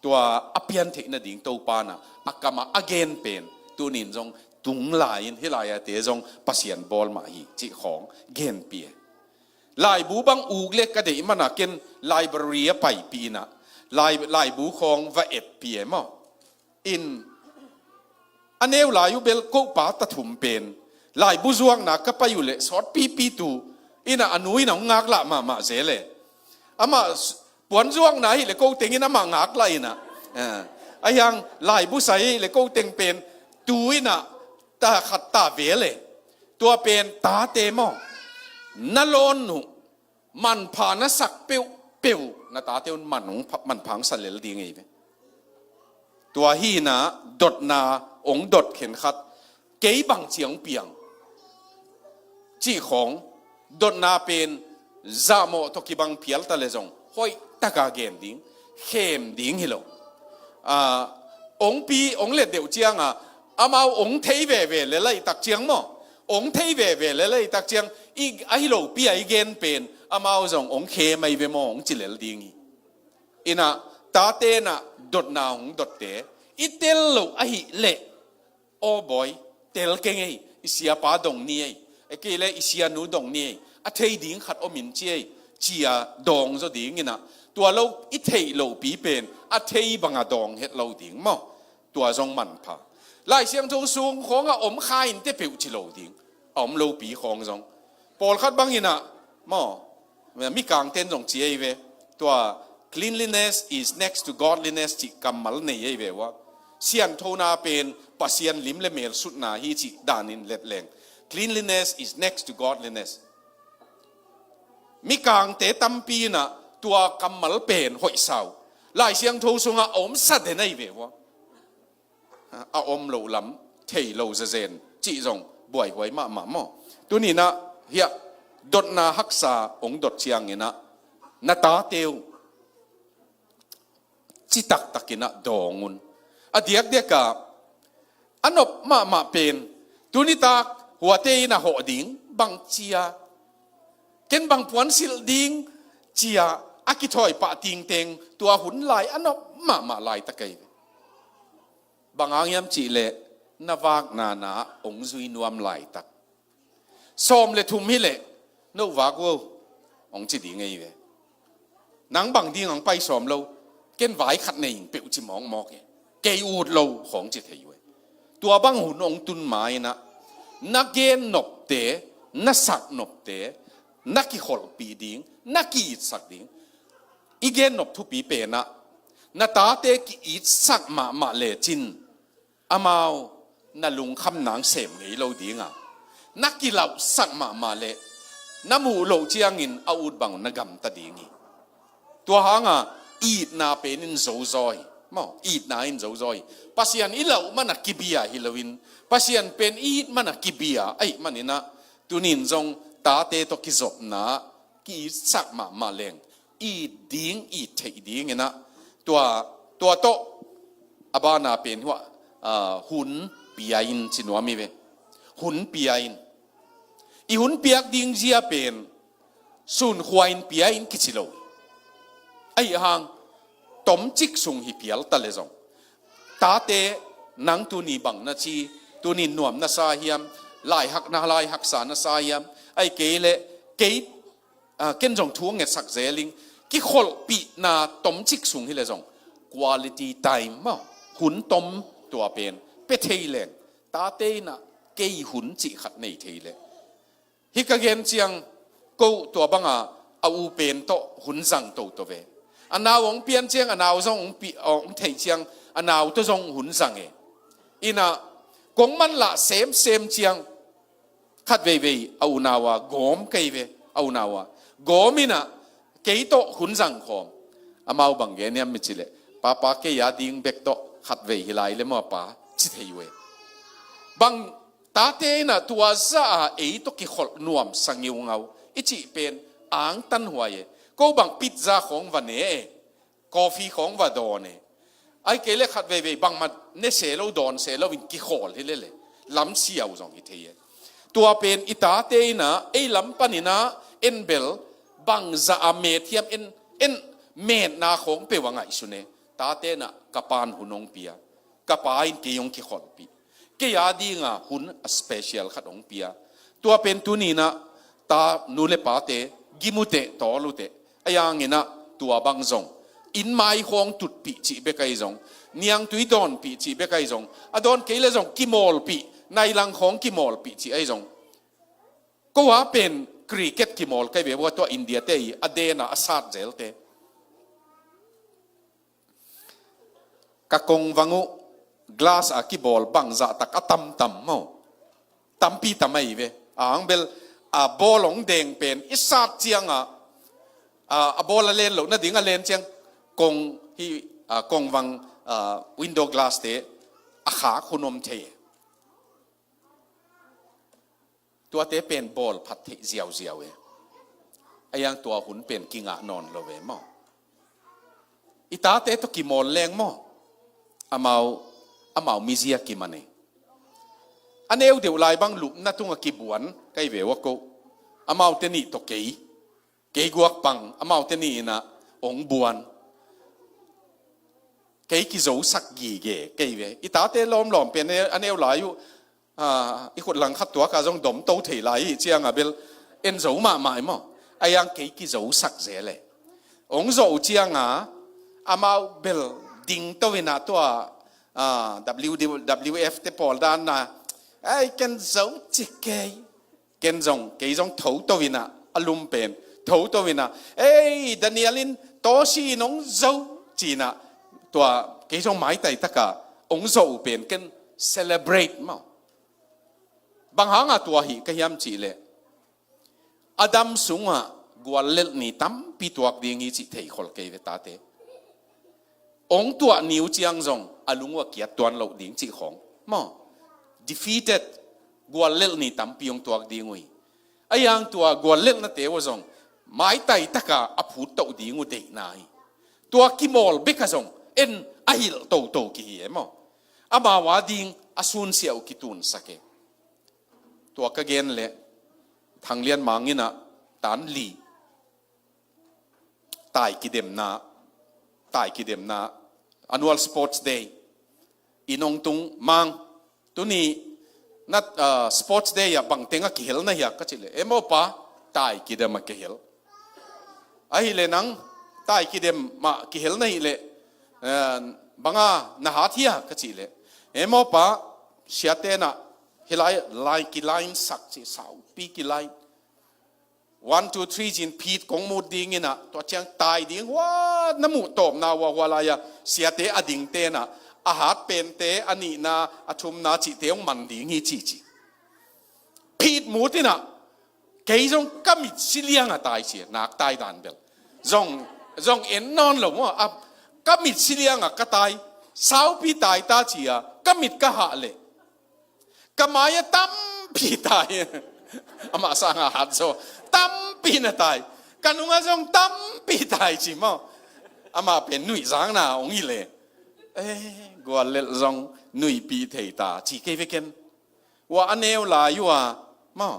Tua a pian theih nading Topa inah a kamah a gen pen tunin zong tung lai-in hih lai-ate zong Pasian bawl mah hi cih khawng genpih e. Laibu bang uk le ka deih mana ken library a paipih inah lai, laibu khawng va etpih e maw. In A neu lai uh bel ko pa ta thum pen laibu zuakna ka pai uh leh sawt pipi tu in ah a nu in ah hong ngaklah mahmah zel e. Amah puan zuakna hi leh ko teng in amah ngaklah in ah, ahi hang laibu sai hi leh ko teng pen tu in ah ta khat ta vel e. Tua pen tate maw, na lawn uh manpha na sak peuhpeuh na tate un man hong pha- manpha hong sa lel ding ei ve. Tua hi in ah dotna hong dot khenkhat, kei bang ci hong piang cih khawng, dotna pen zahmawh tawh kibang phial ta leh zong hoih taka gen ding, khem ding hi lo. Hong pi hong let deuh ciang a, amau hong thei veve lel ahih tak ciang maw, hong thei veve lel ahih tak ciang, ahi lopi a i gen pen amau zong hong khem ahi ve maw hong ci lel ding hi. In ah tate in ah dotna hong dotte i tel loh ahih leh, aw bawi, tel keng ei, i siapa dong ni ei, a kei leh i sianu dong ni ei, a thei ding khat om in ci ei, ci a dawng zaw ding in ah, tua lo i theih lopi pen a thei bang a dawng het lo ding maw. Tua zong manpha. Lai Siangtho sung khawng a om kha in teh peuh ci lo ding, a om lopi khawng zong. Pawlkhat bang in ah maw, Mikangte'n zong ci ei ve. Tua cleanliness is next to godliness cih kammal nei ei ve ua. Sianthona pen Pasian lim leh mel sutna hi cih dan in let leng, cleanliness is next to godliness. Mikangte tampi in ah tua kammal pen hoih sa uh. Lai Siangtho sungah a om sa den ei ve ua. A om loh lam thei lo zazen cih zong buaihuai mahmah maw. Tuni in ah hiah dotna haksa hong dot ciang in ah na tate uh citak tak in ah dawng un. A diakdiak a, a nop mahmah pen tuni tak huate in a hawh ding bang ci a, ken bang puan silh ding ci a, a kithawi pah tingteng tua hun lai a nop mahmah laitak ei ve. Bang hang hiam cih leh na vakna na hong zui nuam laitak. Sawm leh thum hi leh, no vak uh, hong ci ding ei ve. Nang bang ding hong pai sawm lo, ken vai khat nei ing peuh ci mawkmawk e. Kei ut lo khawng ci thei uh e. Tua bang hun hong tun ma in ah na gen nopte, na sak nopte, na kikholhpih ding, na ki-itsak ding. I gen nop thupi pen ah na tate ki-itsak mahmah lecin amau na lungkham nang sem ngei lo ding a, na kilauhsak mahmah leh na muh loh ciangin a ut bang na gamta ding hi. Tua hang a itna pen in zozaw hi. Maw, itna in zozaw hi. Pasian i lauh man a kibia hi lo in, Pasian pen i it man a kibia ahih man in ah, tuni in zong tate tawh kizopna ki-itsak mahmah leng, it ding, it theih ding in ah, tua, tua tawh a ban a pen hua, ah, hun pia in ci nuam hi ve. Hun pia in. I hun piak ding zia pen sunkhua in pia in kici lo. Ahih hang tomcik sung hi phial ta leh zong, tate, nang tuni bang na ci, tuni nuam na sa hiam, laihak na, laihaksa na sa hiam, ahih kei leh kei, ah, ken zong thu ngetsak zel ing, kikholhpihna tomcik sung hi leh zong, quality time maw, hun tom, tua pen pia thei leng, tate in ah kei hun cih khat nei thei leh. Hih ka gen ciang, ko tua bang a, a u pen tawh hun zang toto ve. A nau hong pian ciang a nau zong hong pi-, hong theih ciang a nau tawh zong hun zang e. In ah kong manlah semsem ciang, khat veivei a unau a gawm kei ve, a unau a gawm in ah kei tawh hun zang khawm. Amau bang gen hiam i cih leh, papa, kei a ding bek tawh khat vei hi lai leh maw pa, ci thei uh e. Bang, tate in ah tua zah a ei tawh kikholh nuamsa ngeungau i cih pen angtanhuai e. Ko bang pizza khawng va ne e, coffee khawng va dawn e, ahih kei leh khat veivei bangmah ne se lo, dawn se lo in kikhawl hi leh leh lamsiau zong hi thei e. Tua pen i tate in ah ei lam pan in ah en bel bangzah a met hiam, en, en metna khawng peuh a ngaihsun e. Tate in ah ka pa'n hun hong pia, ka pa in kei hong kikholhpih, kei a ding a hun a special khat hong pia. Tua pen tuni in ah ta, nu leh pate, gim uh teh, tawl uh teh. Ahih hang in ah tua bang zong Inn mai khawng tutpih cih bek ahi zong, niangtui dawnpih cih bek ahi zong, a dawn kei le zong kimawlpih, nailang khawng kimawlpih cih ahi zong, ko a pen cricket kimawl kai ve ua, tua India te i a dena a sat zelte. Ka kongvang uh glass a kibawl bangzah tak a tamtam maw? Tampi tam ahi ve. A ang bel, a bawl hong deng pen i sat cianga, a, a bawl a len loh nading a len ciang kong hi, a, kongvang, a, window glass te a khak hun om thei. Tuate pen bawl phat theih ziauziau e. A iang tua hun pen kingah nawn lo ve maw? I tate tawh kimawl leng maw? Amau, amau mizia kiman e. A neu deuh lai bang lupna tunga kibuan kai ve ua ko. Amaute nih tawh kei, kei guak pang, amaute nih inah ong buan. Kei kizosak gige kei ve. I tate lawmlawm pen a neu lai uh, a, i khut lang khat tuaka zong dom to thei lai i cianga bel en zo mahmah i maw? A iang kei kizosak zel e. Ong zoh uh cianga amau bel ding to inah tua, a, W W F te pawl danna, ei, ken zo ci kei. Ken zong, kei zong tho to inah, a lum pen tho to inah, ei, Daniel in Tosi in ong zo ci inah, tua kei zong maitai taka ong zo uh pen ken celebrate maw? Bang hanga tua hi ka hiam cih leh, a dam sungah guallelh ni tampi tuak ding hi cih theikhol kei ve tate. Ong tuah ni uh ciang zong a lung uh a kiat tuan loh ding cih khawng maw? Defeated, guallelh ni tampi ong tuak ding uh hi. A iang tua guallelhnate uh zong maitai taka a phut toh ding uh deihna hi. Tua kimawl beka zong en a hilh toto kihi e maw? Amau a ding a sunsiah uh kitunsak e. Tua ka gen leh Thang Lian Mang inah tan li tai kidemna, tai kidemna, annual sports day, i nong tung Mang, tuni na, ah, sports day ah bangteng a kihel na hia ka cih leh, e maw pa, tai kidem a kihel. Ahileh nang tai kidem mah kihel na hileh, eh, banga na hat hia ka cih leh, e maw pa, siate nah hilai lai kilain sak ci, saupi kilain. One, two, three cin phit kong mut ding inah, tua ciang tai ding hua na muh tawpna hua hua lai-a siate a dingte nah, a hat pente, a nihna, a thumna cihte hong man ding hi cici. Phit mut inah, kei zong ka mit si lianga tai ci, nak tai dan bel. Zong, zong en nawn lo maw, a, ka mit si lianga ka tai, saupi tai ta ci-a, ka mit ka hah leh. Ka mai-ah tampi tai. Amah sanga hat zaw. Tampi na tai. Ka nungah zong tampi tai ci maw. Amah pen nuihzakna hong hi leh. Eh, guallelh zong nuihpih thei ta. Ci kei ve ken. Ua a neu lai uh a. Maw.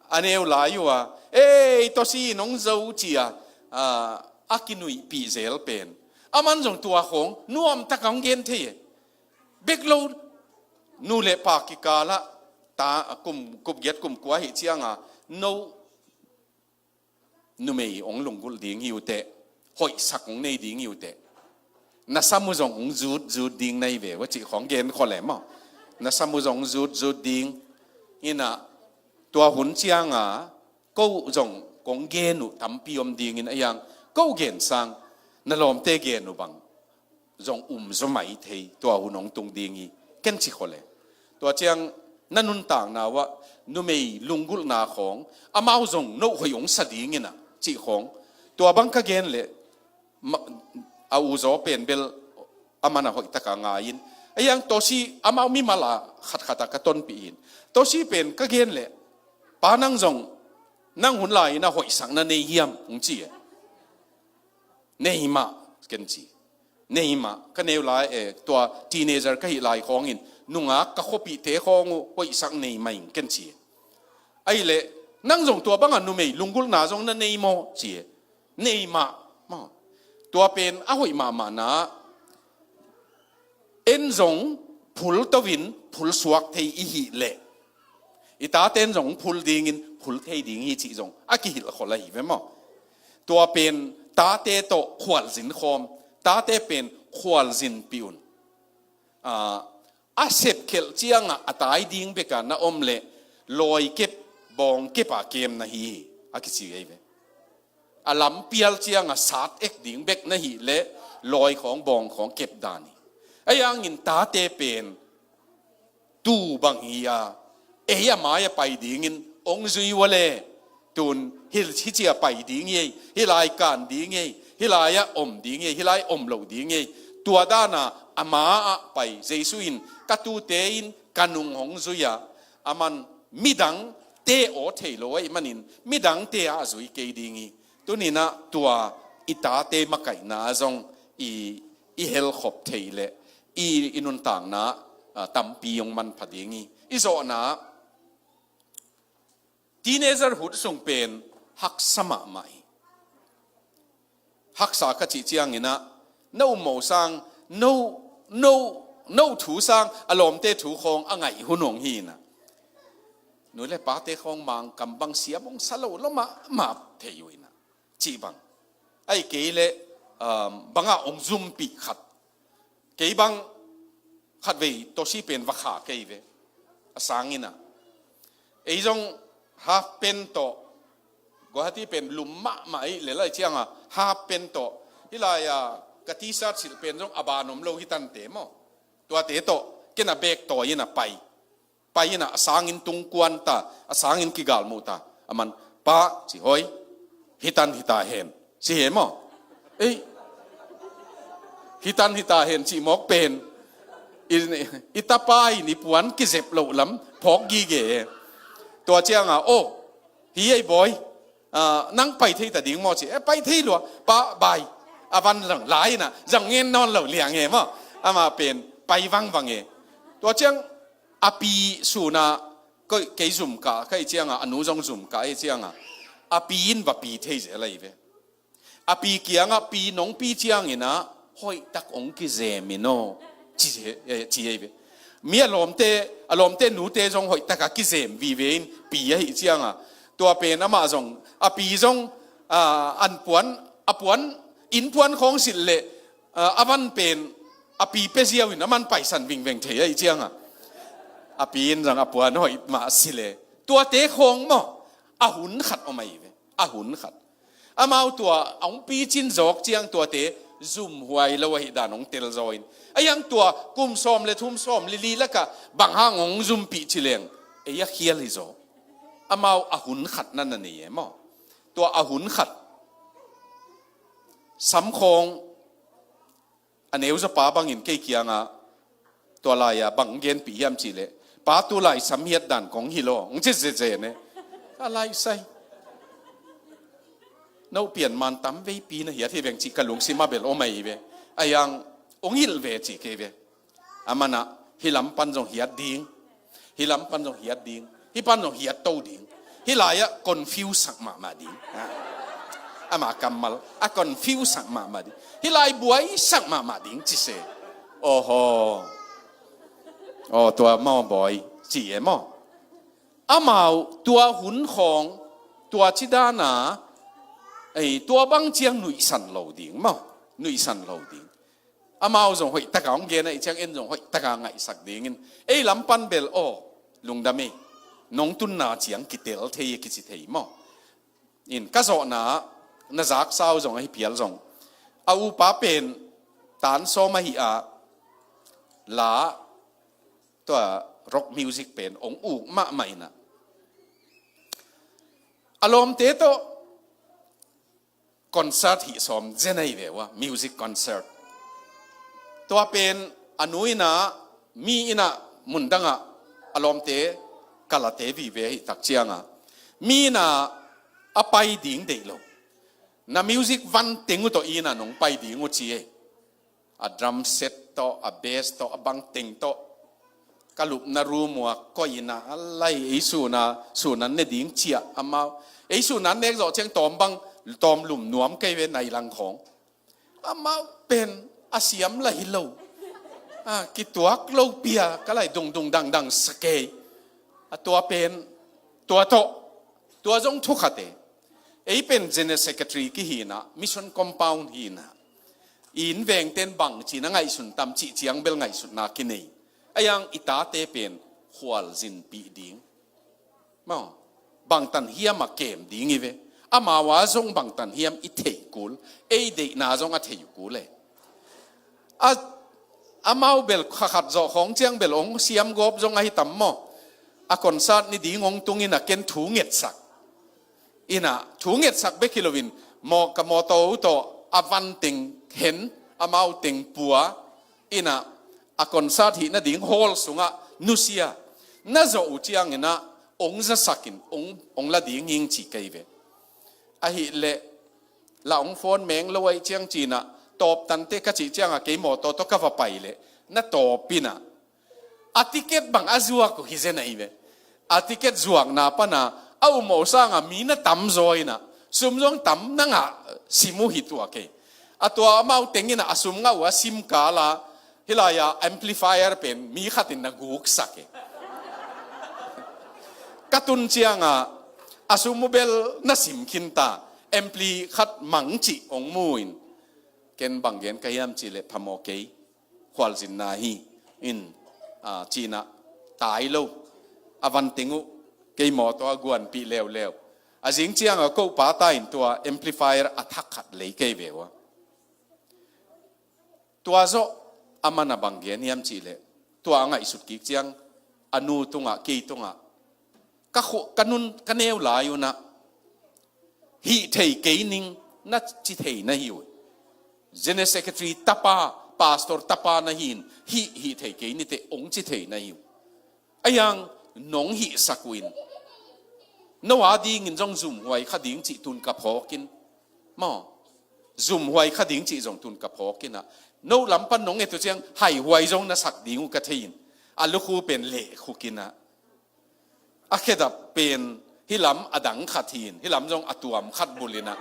A neu lai uh a. Eh, Tosi nong zo ci-a. Ah, a kinuihpih zel pen. Aman zong tua khawng nuamtak a hong gen thei e. Bek lo, nu le pa kikalah, ta, kum, kum giat kum kua hi cianga, no numei hong lunggulh ding hi uh teh, hoihsak hong nei ding hi uh teh. Na sam uh zong hong zut, zut ding na hi ve, ua cih khawng gen khol e maw. Na sam uh zong hong zut, zut ding. Inah, tua hun cianga, ko zong kong gen uh tampi om dingin a iang, ko gen sang, na lawmte gen uh bang zong um zaw mai thei, tua hun hong tung ding hi, ken ci khol e. Tua ciang na nuntakna uah numei lunggulhna khawng, amau zong no hoih hong sa ding inah, cih khawng. Tua bang ka gen leh, ma-, a u zaw pen bel, a man a hoih taka ngai in. A iang Tosi, amau mimal a khatkhat a ka tonpih in. Tosi pen ka gen leh, pa nang zong, nang hun lai-in a hoihsak na nei hiam, hong ci e. Nei mah, ken ci. Nei mah, ka neu lai, eh, tua teenager ka hih lai khawngin, nungak ka khuapihte khawng uh, hoihsak nei mah ing, ken ci. Ahileh, nang zong tua banga numei lunggulhna zong na nei maw, ci. Nei mah, maw. Tua pen, a hoih mahmahna, en zong phul to-in, phul suak thei i hih leh. I tate in zong phul dingin, phul thei ding hi cih zong a kihilh khol ahi ve maw. Tua pen tate tawh khualzin khawm, Tate pen khualzinpih un. A, a sepkhelh ciangah a tai ding beka na om leh lawikep, bawngkep a kem na hi hi, a kici ei ve. A lampial ciangah sat ek ding bek na hih leh lawi khawng bawng khawng kep dan hi. Ahi hangin tate pen tu bang hi a, ei a mai-ah pai dingin hong zui ua le, tun hi, hi ci-ah pai ding hi ei, hih lai kan ding hi ei, hih lai-ah om ding hi ei, hih lai om loh ding hi ei. Tua dana a ma-ah pai, Jesu in ka tute in ka nung hong zui a, aman midangte aw thei lo ahih manin midangte ah a zui kei ding hi. Tuninah tua i tate makaihna zong i, i helkhop thei leh i, i nuntakna, a, tampi hong manpha ding hi. I zawhna, teenagerhood sung pen haksa mahmah hi. Haksa ka cih cianginah no mo sang, no, no, no thu sang a lawmte thu khawng a ngaih hun hong hinah, nu le pate khawng Mangkam bang siam hong sa lo lo mahmah thei uh inah, cih bang. Ahih kei leh, um, bangah hong zumpih khat. Kei bang khatvei tawsi pen va kha kei ve. A sanginah ei zong half pant tawh, Guwahati pen lum mahmah ahih leh lai ciangah half pant tawh, hih lai-ah ka T-shirt silh pen zong a ban om lo hi tante maw. Tuate tawh ken a bag tawi inah pai. Pai inah a sangin tungkuan ta, a sangin kigalmuh ta. Aman, "Pa," ci, "hoi, hitan hita hen," ci hi maw. Ei, "hitan hita hen," cih mawk pen i, i tapa in i puan kizep loh lam phawk gige. Tua ciangah, "Oh, hi ei bawi, ah, nang pai thei ta ding maw?" ci. "Eh, pai thei lua, pa, bai." A van lang lai inah zong ngen nawn lo liang hi maw. Amah pen pai vangvang hi. Tua ciang a pi sunah, kei, kei zum kah ka hih ciangah, a nu zong zum kah ahih ciangah, a pi in va pi thei zel ahi ve. A pi kiangah, "Pi, nong pi cianginah hoihtak hong kizem in aw," ci, eh, ci ahi ve. Mi a lawmte, a lawmte nute zong hoihtakah kizem vive in pi ahih ciangah, tua pen amah zong, a pi zong, ah, an puan, a puan, inn puan khawng silh leh, ah, a van pen a pi pia ziau in aman paisan vingveng thei ahih ciangah, a pi in zong a puan hoih mah silh e. Tuate khawng maw, a hun khat om ahi ve, a hun khat. Amau tua a hong picin zawk ciang tuate zumhuai lo ahih dan hong telzaw in, ahi hang tua kum sawm le thum, sawm le li lakah bang hang hong zumpih ci leng, ei a khial hi zaw. Amau a hun khat na na nei e maw. Tua a hun khat, samkhawng, a neuzaw pa bangin kei kiangah, "Tua lai-ah bang genpih hiam?" cih leh, "Pa, tu lai sam hiat dan kong hilh aw," hong ci zeze ne. A lai sai. No pian man tam veipi na hiat hi veng cih ka lungsim a bel om ahi ve. Ahi hang hong hilh ve cih kei ve. Amanah, "Hih lam pan zong hiat ding. Hih lam pan zong hiat ding. Hih pan zong hiat to ding. Hih lai-ah confuse sak mahmah ding." Ah. Ama kammal, "A confuse sak mahmah ding. Hih lai buai sak mahmah ding," ci se. Oho. Oh, tua maw bawi, ci e maw. Amau tua hun khawng, tua cidana, ei, tua bang ciang nuihsan lo ding maw. Nuihsan lo ding. Amau zong hoihtaka hong gen ahih ciang en zong hoihtaka ngaihsak dingin, ei lam pan bel aw, lungdam ei, nong tunna ciang kitel thei, kici thei maw. In ka zawhna, na zaksa uh zong ahi phial zong, a upa pen tan sawm ahi a, la, tua rock music pen hong uk mahmah inah, a lawmte tawh concert hih sawm zen ahi ve ua, music concert. Tua pen a nu inah, mi inah, mundangah a lawmte kalate vive ahih tak ciangah, mi inah a pai ding deih lo. "Na music van teng uh tawh inah nong pai ding uh," ci ei. A drum set tawh, a bass tawh, a bang teng tawh ka lupna room uh ah koih inah, a lai, ei suna, suna ne ding ciah amau. Ei suna nek zawh ciang tawm bang, tawm lum nuam kei ve, nai lang khawng. Amau pen a siam la hi lo. A, kituak lo pia, ka lai dungdung dangdang sa kei. A tua pen, tua tawh, tua zong thu khat e. Ei pen General Secretary kihi inah, Mission Compound hi inah. I inn vengten bangci na ngaihsun tam cih ciang bel ngaihsutna kinei. Ahi hang i tate pen khualzinpih ding, maw, bangtan hiam a kem ding hi ve. Amau a zong bangtan hiam i theih kul, ei deihna zong a thei uh kul e. A, amau bel kha khat zawh khawng ciang bel ong siam gawp zong ahi tam maw. A concert ni ding ong tung in a ken thu ngetsak. In a thu ngetsak bek hi loin, maw, ka mawtaw uh tawh a van teng hen, amau teng pua, in a, a concert hih nading hall sungah nusia. Na zawh uh ciangin a ong zasakin ong, ong la ding hing ci kei ve. Ahih leh la ong phone meng lo ahih ciang ci-in a, tawp tante ka cih ciang a kei mawtaw tawh ka va pai leh na tawp in a, a ticket bang a zuak uh hi zen ahi ve. A ticket zuakna pan a, a um uh sang a mi na tam zaw in a, sum zong tam na ngah sim uh hi tuak e. A tua amau teng in a, a sum ngah uh a sim kal a, hih lai-a amplifier pen mi khat in na guksak e. Ka tun ciang a, a sum uh bel na sim khin ta, ampli khat mang cih ong mu in, ken bang gen ka hiam cih leh phamawh kei, khualzinna hi in, a, ci-in a tai lo. A van teng uh kei mawtaw a guanpih leuleu. A zing ciang a ko pa ta in tua amplifier a thak khat lei kei ve uh a. Tua zawh aman a bang gen hiam cih leh, tua a ngaihsut kik ciang a nu tungah, kei tungah, ka khu-, ka nun, ka neu lai un a, hih thei kei ning na ci thei na hi uh. General Secretary tapa, pastor tapa na hi in, hih, hih thei kei ni teh ong ci thei na hi uh. Ahi hang nong hihsak uh in, no a dingin zong zumhuai kha ding cih tun ka phawk in, maw, zumhuai kha ding cih zong tun ka phawk in a, no lam pan nong et uh ciang haihuai zong na sak ding uh ka thei in, a lukhu pen leh khuk in a, a khedap pen hih lam a dang khat hi in, hih lam zong a tuam khat bul in a,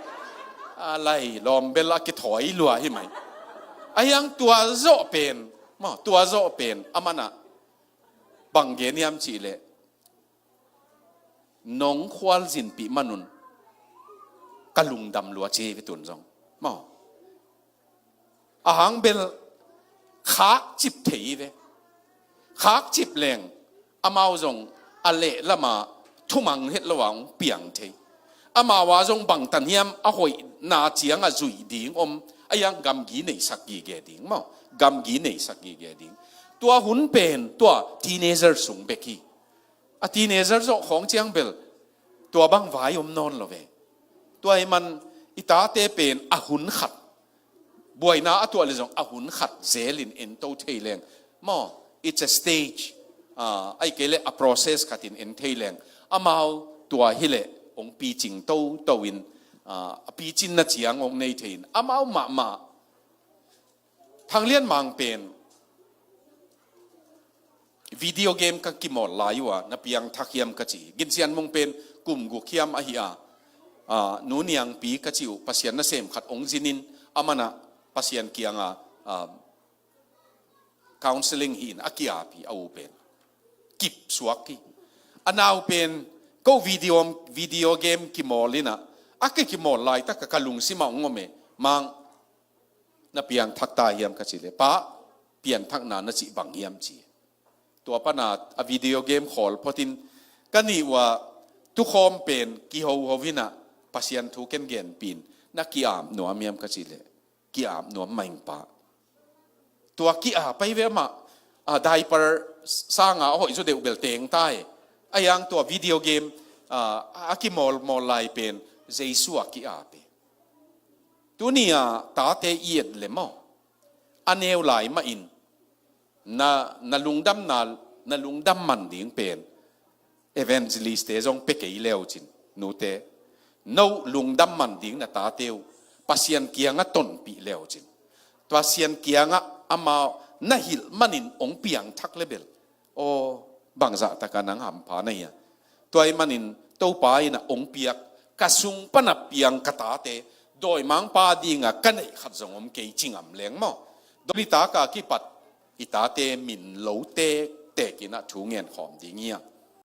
a lai lawm bel a kithawi lua hi mai. Ahi hang tua zawh pen, maw, tua zawh pen aman a bang gen hiam cih leh, nong khualzinpih man un ka lungdam lua ci hi ve tun zong, maw. A hang bel khakcip thei hi ve. Khakcip leng amau zong a lehlam a thumang het lo a hong piang thei. Amau a zong bangtan hiam a hoihna ciang a zuih ding om, ahi hang gamgi neihsak gige ding, maw, gamgi neihsak gige ding. Tua hun pen tua teenager sung bek hi. A teenager zawh khawng ciang bel tua bang vai om nawn lo ve. Tua ahih man i tate pen a hun khat, buaina a tuah leh zong a hun khat zelin ento thei leng, maw, it's a stage, ah, ahih kei leh a process khatin en thei leng, amau tua hi leh hong picing toto in, ah, a picinna ciang hong nei thei in, amau mahmah. Thang Lian Mang pen video game ka kimawl lai uh a, na piangthak hiam ka ci. Gin Sian Mung pen kum guk hiam ahi a, ah, Nu Niangpi ka ci uh, Pasian nasem khat hong zinin, aman a Pasian kiang a, ah, counseling hi in a ki-ap hi, a u pen kip suak hi. A nau pen ko video, video game kimawl in a, a ki kimawl laitak a ka lungsim ah hong om e, Mang, na piangthak ta hiam ka cih leh, Pa, pianthakna na cih bang hiam ci. Tua pan a, a video game khawl photin, ka nih uh a tukhawm pen kihoho in a, Pasian thu ken genpih in, na ki-ap nuam hiam ka cih leh, ki-ap nuam mah ing Pa. Tua ki-ap ahi ve, amah, ah, diaper sang a a hoih zaw deuh bel teng ta e. Ahi hang tua video game, ah, a kimawlmawl lai pen Jesu a ki-ap e. Tuni a tate i et leh maw, a neu lai mah in na, na lungdamna, na lungdam man ding pen evangelist-te zong pia kei le uh cin, nute, no lungdam man ding na tate uh Pasian kiangah tonpih le uh cin. Pasian kiangah amau na hilh manin hong piangthak le bel, aw, bangzah taka nang hampha na hia? Tua ahih manin Topa in a hong piak, ka sung pan a piang ka tate, dawimangpa dinga ka neih khat zong om kei ci ngam leng maw? Dawimangpa kipat i tate min lo tektek in a thu ngen khawm ding hi a.